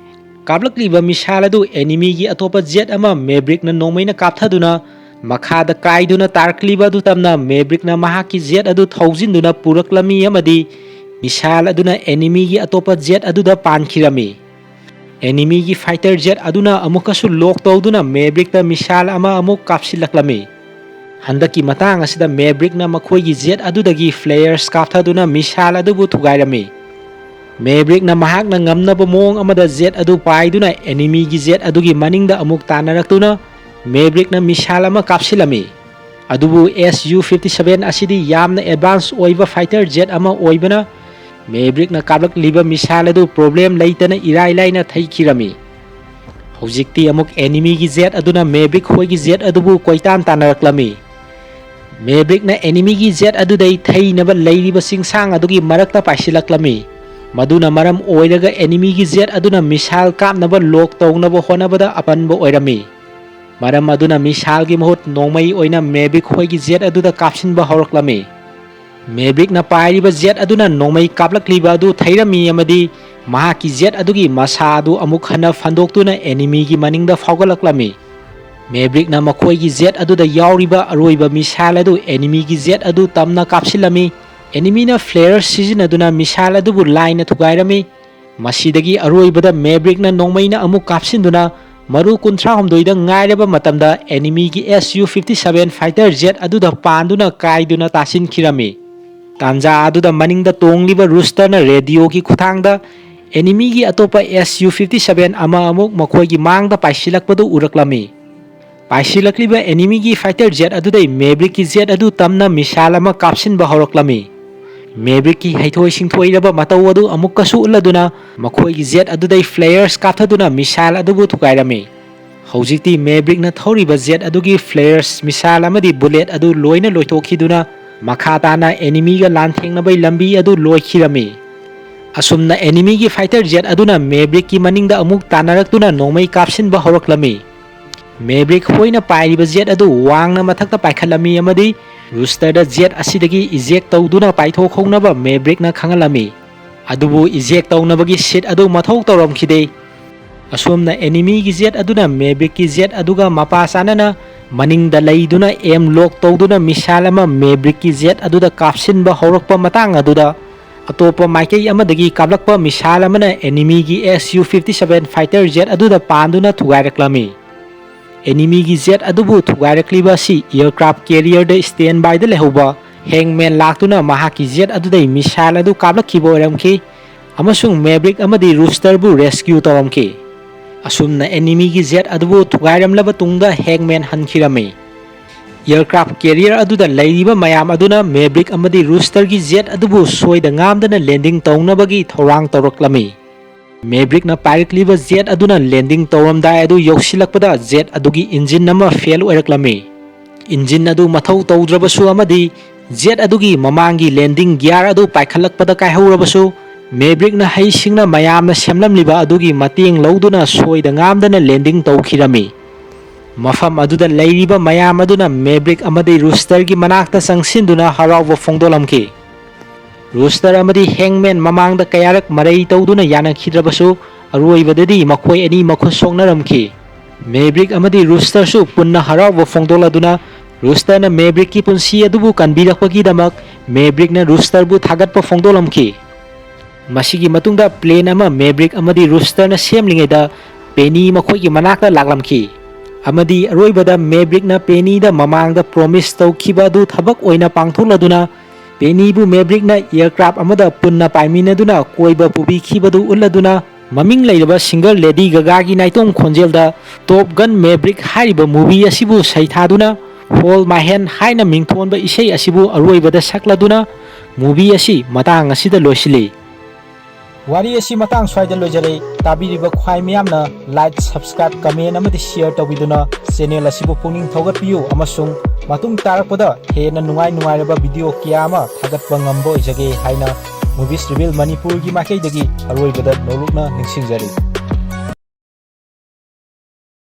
ꯀꯥꯞꯂꯛꯂꯤꯕ missile ꯑꯗꯨ enemy ꯒꯤ ꯑꯇꯣꯞꯄ jet ꯑꯃ Maverick ꯅ ꯅꯣꯡꯃꯩꯅ ꯀꯥꯞꯊꯗꯨꯅ ꯃꯈꯥꯗ ꯀꯥꯏꯗꯨꯅ ꯇꯥꯔꯛꯂꯤꯕ ꯑꯗꯨ ꯇꯝꯅ Maverick ꯅ ꯃꯍꯥꯛꯀꯤ jet ꯑꯗꯨ ꯊꯧꯖꯤꯟꯗꯨꯅ ꯄꯨꯔꯛꯂꯝꯃꯤ ꯑꯃꯗꯤ missile ꯑꯗꯨꯅ enemy ꯒꯤ ꯑꯇꯣꯞꯄ jet ꯑꯗꯨꯗ ꯄꯥꯟꯈꯤꯔꯝꯃꯤ꯫ Enemy ꯒꯤ fighter jet ꯑꯗꯨꯅ ꯑꯃꯨꯛꯀꯁꯨ lock ꯇꯧꯗꯨꯅ Maverick ꯇ missile ꯑꯃ ꯑꯃꯨꯛ ꯀꯥꯞꯁꯤꯜꯂꯛꯂꯝꯃꯤ꯫ ꯍꯟꯗꯛꯀꯤ ꯃꯇꯥꯡ ꯑꯁꯤꯗ Maverick ꯅ ꯃꯈꯣꯏꯒꯤ jet ꯑꯗꯨꯗꯒꯤ flares ꯀꯥꯞꯊꯗꯨꯅ missile ꯑꯗꯨꯕꯨ ꯊꯨꯒꯥꯏꯔꯝꯃꯤ꯫ Maverick ꯅ ꯃꯍꯥꯛꯅ ꯉꯝꯅꯕ ꯃꯑꯣꯡ ꯑꯃꯗ jet ꯑꯗꯨ ꯄꯥꯏꯗꯨꯅ enemy ꯒꯤ jet ꯑꯗꯨꯒꯤ ꯃꯅꯤꯡꯗ ꯑꯃꯨꯛ ꯇꯥꯟꯅꯔꯛꯇꯨꯅ Maverick ꯅ missile ꯑꯃ ꯀꯥꯞꯁꯤꯜꯂꯝꯃꯤ꯫ ꯑꯗꯨꯕꯨ S U fifty seven ꯑꯁꯤꯗꯤ ꯌꯥꯝꯅ advance ꯑꯣꯏꯕ fighter jet ꯑꯃ ꯑꯣꯏꯕꯅ Maverick ꯅ ꯀꯥꯞꯂꯛꯂꯤꯕ missile ꯑꯗꯨ problem ꯂꯩꯇꯅ ꯏꯔꯥꯏ ꯂꯥꯏꯅ ꯊꯩꯈꯤꯔꯝꯃꯤ꯫ ꯍꯧꯖꯤꯛꯇꯤ ꯑꯃꯨꯛ enemy ꯒꯤ jet ꯑꯗꯨꯅ Maverick ꯍꯣꯏꯒꯤ jet ꯑꯗꯨꯕꯨ ꯀꯣꯏꯇꯥꯟ ꯇꯥꯟꯅꯔꯛꯂꯝꯃꯤ꯫ Maverick ꯅ enemy ꯒꯤ jet ꯑꯗꯨꯗꯩ ꯊꯩꯅꯕ ꯂꯩꯔꯤꯕ ꯆꯤꯡꯁꯥꯡ ꯑꯗꯨꯒꯤ ꯃꯔꯛꯇ ꯄꯥꯏꯁꯤꯜꯂꯛꯂꯝꯃꯤ꯫ ꯃꯗꯨꯅ ꯃꯔꯝ ꯑꯣꯏꯔꯒ enemy ꯒꯤ jet ꯑꯗꯨꯅ missile ꯀꯥꯞꯅꯕ lock ꯇꯧꯅꯕ ꯍꯣꯠꯅꯕꯗ ꯑꯄꯟꯕ ꯑꯣꯏꯔꯝꯃꯤ꯫ ꯃꯔꯝ ꯑꯗꯨꯅ missile ꯒꯤ ꯃꯍꯨꯠ ꯅꯣꯡꯃꯩ ꯑꯣꯏꯅ Maverick ꯍꯣꯏꯒꯤ jet ꯑꯗꯨꯗ ꯀꯥꯞꯁꯤꯟꯕ ꯍꯧꯔꯛꯂꯝꯃꯤ꯫ Maverick ꯅ ꯄꯥꯏꯔꯤꯕ jet ꯑꯗꯨꯅ ꯅꯣꯡꯃꯩ ꯀꯥꯞꯂꯛꯂꯤꯕ ꯑꯗꯨ ꯊꯩꯔꯝꯃꯤ ꯑꯃꯗꯤ ꯃꯍꯥꯛꯀꯤ jet ꯑꯗꯨꯒꯤ ꯃꯁꯥ ꯑꯗꯨ ꯑꯃꯨꯛ ꯍꯟꯅ ꯐꯟꯗꯣꯛꯇꯨꯅ enemy ꯒꯤ ꯃꯅꯤꯡꯗ ꯐꯥꯎꯒꯠꯂꯛꯂꯝꯃꯤ꯫ Maverick ꯅ ꯃꯈꯣꯏꯒꯤ jet ꯑꯗꯨꯗ ꯌꯥꯎꯔꯤꯕ ꯑꯔꯣꯏꯕ missile ꯑꯗꯨ enemy ꯒꯤ jet ꯑꯗꯨ ꯇꯝꯅ ꯀꯥꯞꯁꯤꯜꯂꯝꯃꯤ꯫ Enemy ꯅ flares ꯁꯤꯖꯤꯟꯅꯗꯨꯅ missile ꯑꯗꯨꯕꯨ ꯂꯥꯏꯅ ꯊꯨꯒꯥꯏꯔꯝꯃꯤ꯫ ꯃꯁꯤꯗꯒꯤ ꯑꯔꯣꯏꯕꯗ Maverick ꯅ ꯅꯣꯡꯃꯩꯅ ꯑꯃꯨꯛ ꯀꯥꯞꯁꯤꯟꯗꯨꯅ ꯃꯔꯨ ꯀꯨꯟꯊ꯭ꯔꯥ ꯍꯨꯝꯗꯣꯏꯗ ꯉꯥꯏꯔꯕ ꯃꯇꯝꯗ enemy ꯒꯤ S U fifty seven fighter jet ꯑꯗꯨꯗ ꯄꯥꯟꯗꯨꯅ ꯀꯥꯏꯗꯨꯅ ꯇꯥꯁꯤꯟꯈꯤꯔꯝꯃꯤ꯫ ꯇꯥꯟꯖꯥ ꯑꯗꯨꯗ ꯃꯅꯤꯡꯗ ꯇꯣꯡꯂꯤꯕ Rooster ꯅ radio ꯒꯤ ꯈꯨꯠꯊꯥꯡꯗ enemy ꯒꯤ ꯑꯇꯣꯞꯄ S U fifty seven ꯑꯃ ꯑꯃꯨꯛ ꯃꯈꯣꯏꯒꯤ ꯃꯥꯡꯗ ꯄꯥꯏꯁꯤꯜꯂꯛꯄꯗꯨ ꯎꯔꯛꯂꯝꯃꯤ꯫ ꯄꯥꯏꯁꯤꯜꯂꯛꯂꯤꯕ enemy ꯒꯤ fighter jet ꯑꯗꯨꯗꯩ Maverick ꯀꯤ jet ꯑꯗꯨ ꯇꯝꯅ missile ꯑꯃ ꯀꯥꯞꯁꯤꯟꯕ ꯍꯧꯔꯛꯂꯝꯃꯤ꯫ Maverick ꯀꯤ ꯍꯩꯊꯣꯏ ꯁꯤꯡꯊꯣꯏꯔꯕ ꯃꯇꯧ ꯑꯗꯨ ꯑꯃꯨꯛꯀꯁꯨ ꯎꯠꯂꯗꯨꯅ ꯃꯈꯣꯏꯒꯤ jet ꯑꯗꯨꯗꯩ flares ꯀꯥꯞꯊꯗꯨꯅ missile ꯑꯗꯨꯕꯨ ꯊꯨꯒꯥꯏꯔꯝꯃꯤ꯫ ꯍꯧꯖꯤꯛꯇꯤ ꯃꯦꯕ꯭ꯔꯤꯛꯅ ꯊꯧꯔꯤꯕ ꯖꯦꯠ ꯑꯗꯨꯒꯤ ꯐ꯭ꯂꯦꯌꯔꯁ, ꯃꯤꯁꯥꯏꯜ ꯑꯃꯗꯤ ꯕꯨꯂꯦꯠ ꯑꯗꯨ ꯂꯣꯏꯅ ꯂꯣꯏꯊꯣꯛꯈꯤꯗꯨꯅ ꯃꯈꯥ ꯇꯥꯅ ꯑꯦꯅꯤꯃꯤꯒ ꯂꯥꯟꯊꯦꯡꯅꯕꯒꯤ ꯂꯝꯕꯤ ꯑꯗꯨ ꯂꯣꯏꯈꯤꯔꯝꯃꯤ꯫ ꯑꯁꯨꯝꯅ ꯑꯦꯅꯤꯃꯤꯒꯤ ꯐꯥꯏꯇꯔ ꯖꯦꯠ ꯑꯗꯨꯅ ꯃꯦꯕ꯭ꯔꯤꯛꯀꯤ ꯃꯅꯤꯡꯗ ꯑꯃꯨꯛ ꯇꯥꯟꯅꯔꯛꯇꯨꯅ ꯅꯣꯡꯃꯩ ꯀꯥꯞꯁꯤꯟꯕ ꯍꯧꯔꯛꯂꯝꯃꯤ꯫ ꯃꯦꯕ꯭ꯔꯤꯛ ꯍꯣꯏꯅ ꯄꯥꯏꯔꯤꯕ ꯖꯦꯠ ꯑꯗꯨ ꯋꯥꯡꯅ ꯃꯊꯛꯇ ꯄꯥꯏꯈꯠꯂꯝꯃꯤ ꯑꯃꯗꯤ ꯔꯨꯁꯇꯔꯗ ꯖꯦꯠ ꯑꯁꯤꯗꯒꯤ ꯏꯖꯦꯛ ꯇꯧꯗꯨꯅ ꯄꯥꯏꯊꯣꯛꯍꯧꯅꯕ ꯃꯦꯕ꯭ꯔꯤꯛꯅ ꯈꯪꯍꯜꯂꯝꯃꯤ꯫ ꯑꯗꯨꯕꯨ ꯏꯖꯦꯛ ꯇꯧꯅꯕꯒꯤ ꯁꯤꯠ ꯑꯗꯨ ꯃꯊꯧ ꯇꯧꯔꯝꯈꯤꯗꯦ꯫ ꯑꯁꯨꯝꯅ ꯑꯦꯅꯤꯃꯤꯒꯤ ꯖꯦꯠ ꯑꯗꯨꯅ ꯃꯦꯕ꯭ꯔꯤꯛꯀꯤ ꯖꯦꯠ ꯑꯗꯨꯒ ꯃꯄꯥ ꯆꯥꯅꯅ ꯃꯅꯤꯡꯗ ꯂꯩꯗꯨꯅ ꯑꯦꯝ ꯂꯣꯛ ꯇꯧꯗꯨꯅ ꯃꯤꯁꯥꯏꯜ ꯑꯃ ꯃꯦꯕ꯭ꯔꯤꯛꯀꯤ ꯖꯦꯠ ꯑꯗꯨꯗ ꯀꯥꯞꯁꯤꯟꯕ ꯍꯧꯔꯛꯄ ꯃꯇꯥꯡ ꯑꯗꯨꯗ, ꯑꯇꯣꯞꯄ ꯃꯥꯏꯀꯩ ꯑꯃꯗꯒꯤ ꯀꯥꯞꯂꯛꯄ ꯃꯤꯁꯥꯏꯜ ꯑꯃꯅ ꯑꯦꯅꯤꯃꯤꯒꯤ S U fifty seven fighter jet ꯑꯗꯨꯗ ꯄꯥꯟꯗꯨꯅ ꯊꯨꯒꯥꯏꯔꯛꯂꯝꯃꯤ꯫ ꯑꯦꯅꯤꯃꯤꯒꯤ ꯖꯦꯠ ꯑꯗꯨꯕꯨ ꯊꯨꯒꯥꯏꯔꯛꯂꯤꯕ ꯑꯁꯤ ꯑꯦꯌꯔꯀ꯭ꯔꯥꯐ ꯀꯦꯔꯤꯌꯔꯗ ꯁ꯭ꯇꯦꯟ ꯕꯥꯏꯗ ꯂꯩꯍꯧꯕ ꯍꯦꯡꯃꯦꯟ ꯂꯥꯛꯇꯨꯅ ꯃꯍꯥꯛꯀꯤ ꯖꯦꯠ ꯑꯗꯨꯗꯩ ꯃꯤꯁꯥꯏꯜ ꯑꯗꯨ ꯀꯥꯞꯂꯛꯈꯤꯕ ꯑꯣꯏꯔꯝꯈꯤ ꯑꯃꯁꯨꯡ ꯃꯦꯕ꯭ꯔꯤꯛ ꯑꯃꯗꯤ ꯔꯨꯁꯇꯔꯕꯨ ꯔꯦꯁꯀ꯭ꯌꯨ ꯇꯧꯔꯝꯈꯤ꯫ ꯑꯁꯨꯝꯅ ꯑꯦꯅꯤꯃꯤꯒꯤ ꯖꯦꯠ ꯑꯗꯨꯕꯨ ꯊꯨꯒꯥꯏꯔꯝꯂꯕ ꯇꯨꯡꯗ ꯍꯦꯡꯃꯦꯟ ꯍꯟꯈꯤꯔꯝꯃꯤ꯫ ꯑꯦꯌꯔꯀ꯭ꯔꯥꯐ ꯀꯦꯔꯤꯌꯔ ꯑꯗꯨꯗ ꯂꯩꯔꯤꯕ ꯃꯌꯥꯝ ꯑꯗꯨꯅ ꯃꯦꯕ꯭ꯔꯤꯛ ꯑꯃꯗꯤ ꯔꯨꯁꯇꯔꯒꯤ ꯖꯦꯠ ꯑꯗꯨꯕꯨ ꯁꯣꯏꯗ ꯉꯥꯝꯗꯅ ꯂꯦꯟꯗꯤꯡ ꯇꯧꯅꯕꯒꯤ ꯊꯧꯔꯥꯡ ꯇꯧꯔꯛꯂꯝꯃꯤ꯫ ꯃꯦꯕ꯭ꯔꯤꯛꯅ ꯄꯥꯏꯔꯛꯂꯤꯕ ꯖꯦꯠ ꯑꯗꯨꯅ ꯂꯦꯟꯗꯤꯡ ꯇꯧꯔꯝꯗꯥꯏ ꯑꯗꯨ ꯌꯧꯁꯤꯜꯂꯛꯄꯗ ꯖꯦꯠ ꯑꯗꯨꯒꯤ ꯏꯟꯖꯤꯟ ꯑꯃ ꯐꯦꯜ ꯑꯣꯏꯔꯛꯂꯝꯃꯤ꯫ ꯏꯟꯖꯤꯟ ꯑꯗꯨ ꯃꯊꯧ ꯇꯧꯗ꯭ꯔꯕꯁꯨ ꯑꯃꯗꯤ ꯖꯦꯠ ꯑꯗꯨꯒꯤ ꯃꯃꯥꯡꯒꯤ ꯂꯦꯟꯗꯤꯡ ꯒꯤꯌꯥꯔ ꯑꯗꯨ ꯄꯥꯏꯈꯠꯂꯛꯄꯗ ꯀꯥꯏꯍꯧꯔꯕꯁꯨ, ꯃꯦꯕ꯭ꯔꯤꯛꯅ ꯍꯩꯁꯤꯡꯅ ꯃꯌꯥꯝꯅ ꯁꯦꯝꯂꯝꯂꯤꯕ ꯑꯗꯨꯒꯤ ꯃꯇꯦꯡ ꯂꯧꯗꯨꯅ ꯁꯣꯏꯗ ꯉꯥꯝꯗꯅ ꯂꯦꯟꯗꯤꯡ ꯇꯧꯈꯤꯔꯝꯃꯤ꯫ ꯃꯐꯝ ꯑꯗꯨꯗ ꯂꯩꯔꯤꯕ ꯃꯌꯥꯝ ꯑꯗꯨꯅ ꯃꯦꯕ꯭ꯔꯤꯛ ꯑꯃꯗꯤ ꯔꯨꯁꯇꯔꯒꯤ ꯃꯅꯥꯛꯇ ꯆꯪꯁꯤꯟꯗꯨꯅ ꯍꯔꯥꯎꯕ ꯐꯣꯡꯗꯣꯛꯂꯝꯈꯤ꯫ ꯔꯨꯁꯇꯔ ꯑꯃꯗꯤ ꯍꯦꯡꯃꯦꯟ ꯃꯃꯥꯡꯗ ꯀꯌꯥꯔꯛ ꯃꯔꯩ ꯇꯧꯗꯨꯅ ꯌꯥꯅꯈꯤꯗ꯭ꯔꯕꯁꯨ, ꯑꯔꯣꯏꯕꯗꯗꯤ ꯃꯈꯣꯏ ꯑꯅꯤ ꯃꯈꯨꯠ ꯁꯣꯛꯅꯔꯝꯈꯤ꯫ ꯃꯦꯕ꯭ꯔꯤꯛ ꯑꯃꯗꯤ ꯔꯨꯁꯇꯔꯁꯨ ꯄꯨꯟꯅ ꯍꯔꯥꯎꯕ ꯐꯣꯡꯗꯣꯛꯂꯗꯨꯅ ꯔꯨꯁꯇꯔꯅ ꯃꯦꯕ꯭ꯔꯤꯛꯀꯤ ꯄꯨꯟꯁꯤ ꯑꯗꯨꯕꯨ ꯀꯟꯕꯤꯔꯛꯄꯒꯤꯗꯃꯛ ꯃꯦꯕ꯭ꯔꯤꯛꯅ ꯔꯨꯁꯇꯔꯕꯨ ꯊꯥꯒꯠꯄ ꯐꯣꯡꯗꯣꯛꯂꯝꯈꯤ꯫ ꯃꯁꯤꯒꯤ ꯃꯇꯨꯡꯗ ꯄ꯭ꯂꯦꯟ ꯑꯃ ꯃꯦꯕ꯭ꯔꯤꯛ ꯑꯃꯗꯤ ꯔꯨꯁꯇꯔꯅ ꯁꯦꯝꯂꯤꯉꯩꯗ ꯄꯦꯅꯤ ꯃꯈꯣꯏꯒꯤ ꯃꯅꯥꯛꯇ ꯂꯥꯛꯂꯝꯈꯤ ꯑꯃꯗꯤ ꯑꯔꯣꯏꯕꯗ ꯃꯦꯕ꯭ꯔꯤꯛꯅ ꯄꯦꯅꯤꯗ ꯃꯃꯥꯡꯗ ꯄ꯭ꯔꯣꯃꯤꯁ ꯇꯧꯈꯤꯕ ꯑꯗꯨ ꯊꯕꯛ ꯑꯣꯏꯅ ꯄꯥꯡꯊꯣꯛꯂꯗꯨꯅ ꯄꯦꯅꯤꯕꯨ ꯃꯦꯕ꯭ꯔꯤꯛꯅ ꯑꯦꯌꯔꯀ꯭ꯔꯥꯐ ꯑꯃꯗ ꯄꯨꯟꯅ ꯄꯥꯏꯃꯤꯟꯅꯗꯨꯅ ꯀꯣꯏꯕ ꯄꯨꯕꯤꯈꯤꯕꯗꯨ ꯎꯠꯂꯗꯨꯅ ꯃꯃꯤꯡ ꯂꯩꯔꯕ ꯁꯤꯡꯒꯔ ꯂꯦꯗꯤ ꯒꯒꯥꯒꯤ ꯅꯥꯏꯇꯣꯝ ꯈꯣꯟꯖꯦꯜꯗ ꯇꯣꯞ ꯒꯟ ꯃꯦꯕ꯭ꯔꯤꯛ ꯍꯥꯏꯔꯤꯕ ꯃꯨꯚꯤ ꯑꯁꯤꯕꯨ ꯁꯩꯊꯥꯗꯨꯅ ꯍꯣꯜ ꯃꯥꯏ ꯍꯦꯟ ꯍꯥꯏꯅ ꯃꯤꯡꯊꯣꯟꯕ ꯏꯁꯩ ꯑꯁꯤꯕꯨ ꯑꯔꯣꯏꯕꯗ ꯁꯛꯂꯗꯨꯅ ꯃꯨꯚꯤ ꯑꯁꯤ ꯃꯇꯥꯡ ꯑꯁꯤꯗ ꯂꯣꯏꯁꯤꯜꯂꯤ꯫ ꯋꯥꯔꯤ ꯑꯁꯤ ꯃꯇꯥꯡ ꯁ꯭ꯋꯥꯏꯗ ꯂꯣꯏꯖꯔꯦ꯫ ꯇꯥꯕꯤꯔꯤꯕ ꯈ꯭ꯋꯥꯏ ꯃꯤꯌꯥꯝꯅ like, subscribe, comment ꯑꯃꯗꯤ share ꯇꯧꯕꯤꯗꯨꯅ channel ꯑꯁꯤꯕꯨ ꯄꯨꯛꯅꯤꯡ ꯊꯧꯒꯠꯄꯤꯌꯨ ꯑꯃꯁꯨꯡ ꯃꯇꯨꯡ ꯇꯥꯔꯛꯄꯗ ꯍꯦꯟꯅ ꯅꯨꯡꯉꯥꯏ ꯅꯨꯡꯉꯥꯏꯔꯕ video ꯀꯌꯥ ꯑꯃ ꯊꯥꯒꯠꯄ ꯉꯝꯕ ꯑꯣꯏꯖꯒꯦ ꯍꯥꯏꯅ Movies Reveal ꯃꯅꯤꯄꯨꯔꯒꯤ ꯃꯥꯏꯀꯩꯗꯒꯤ ꯑꯔꯣꯏꯕꯗ ꯅꯣꯂꯨꯛꯅ ꯅꯤꯡꯁꯤꯡꯖꯔꯤ꯫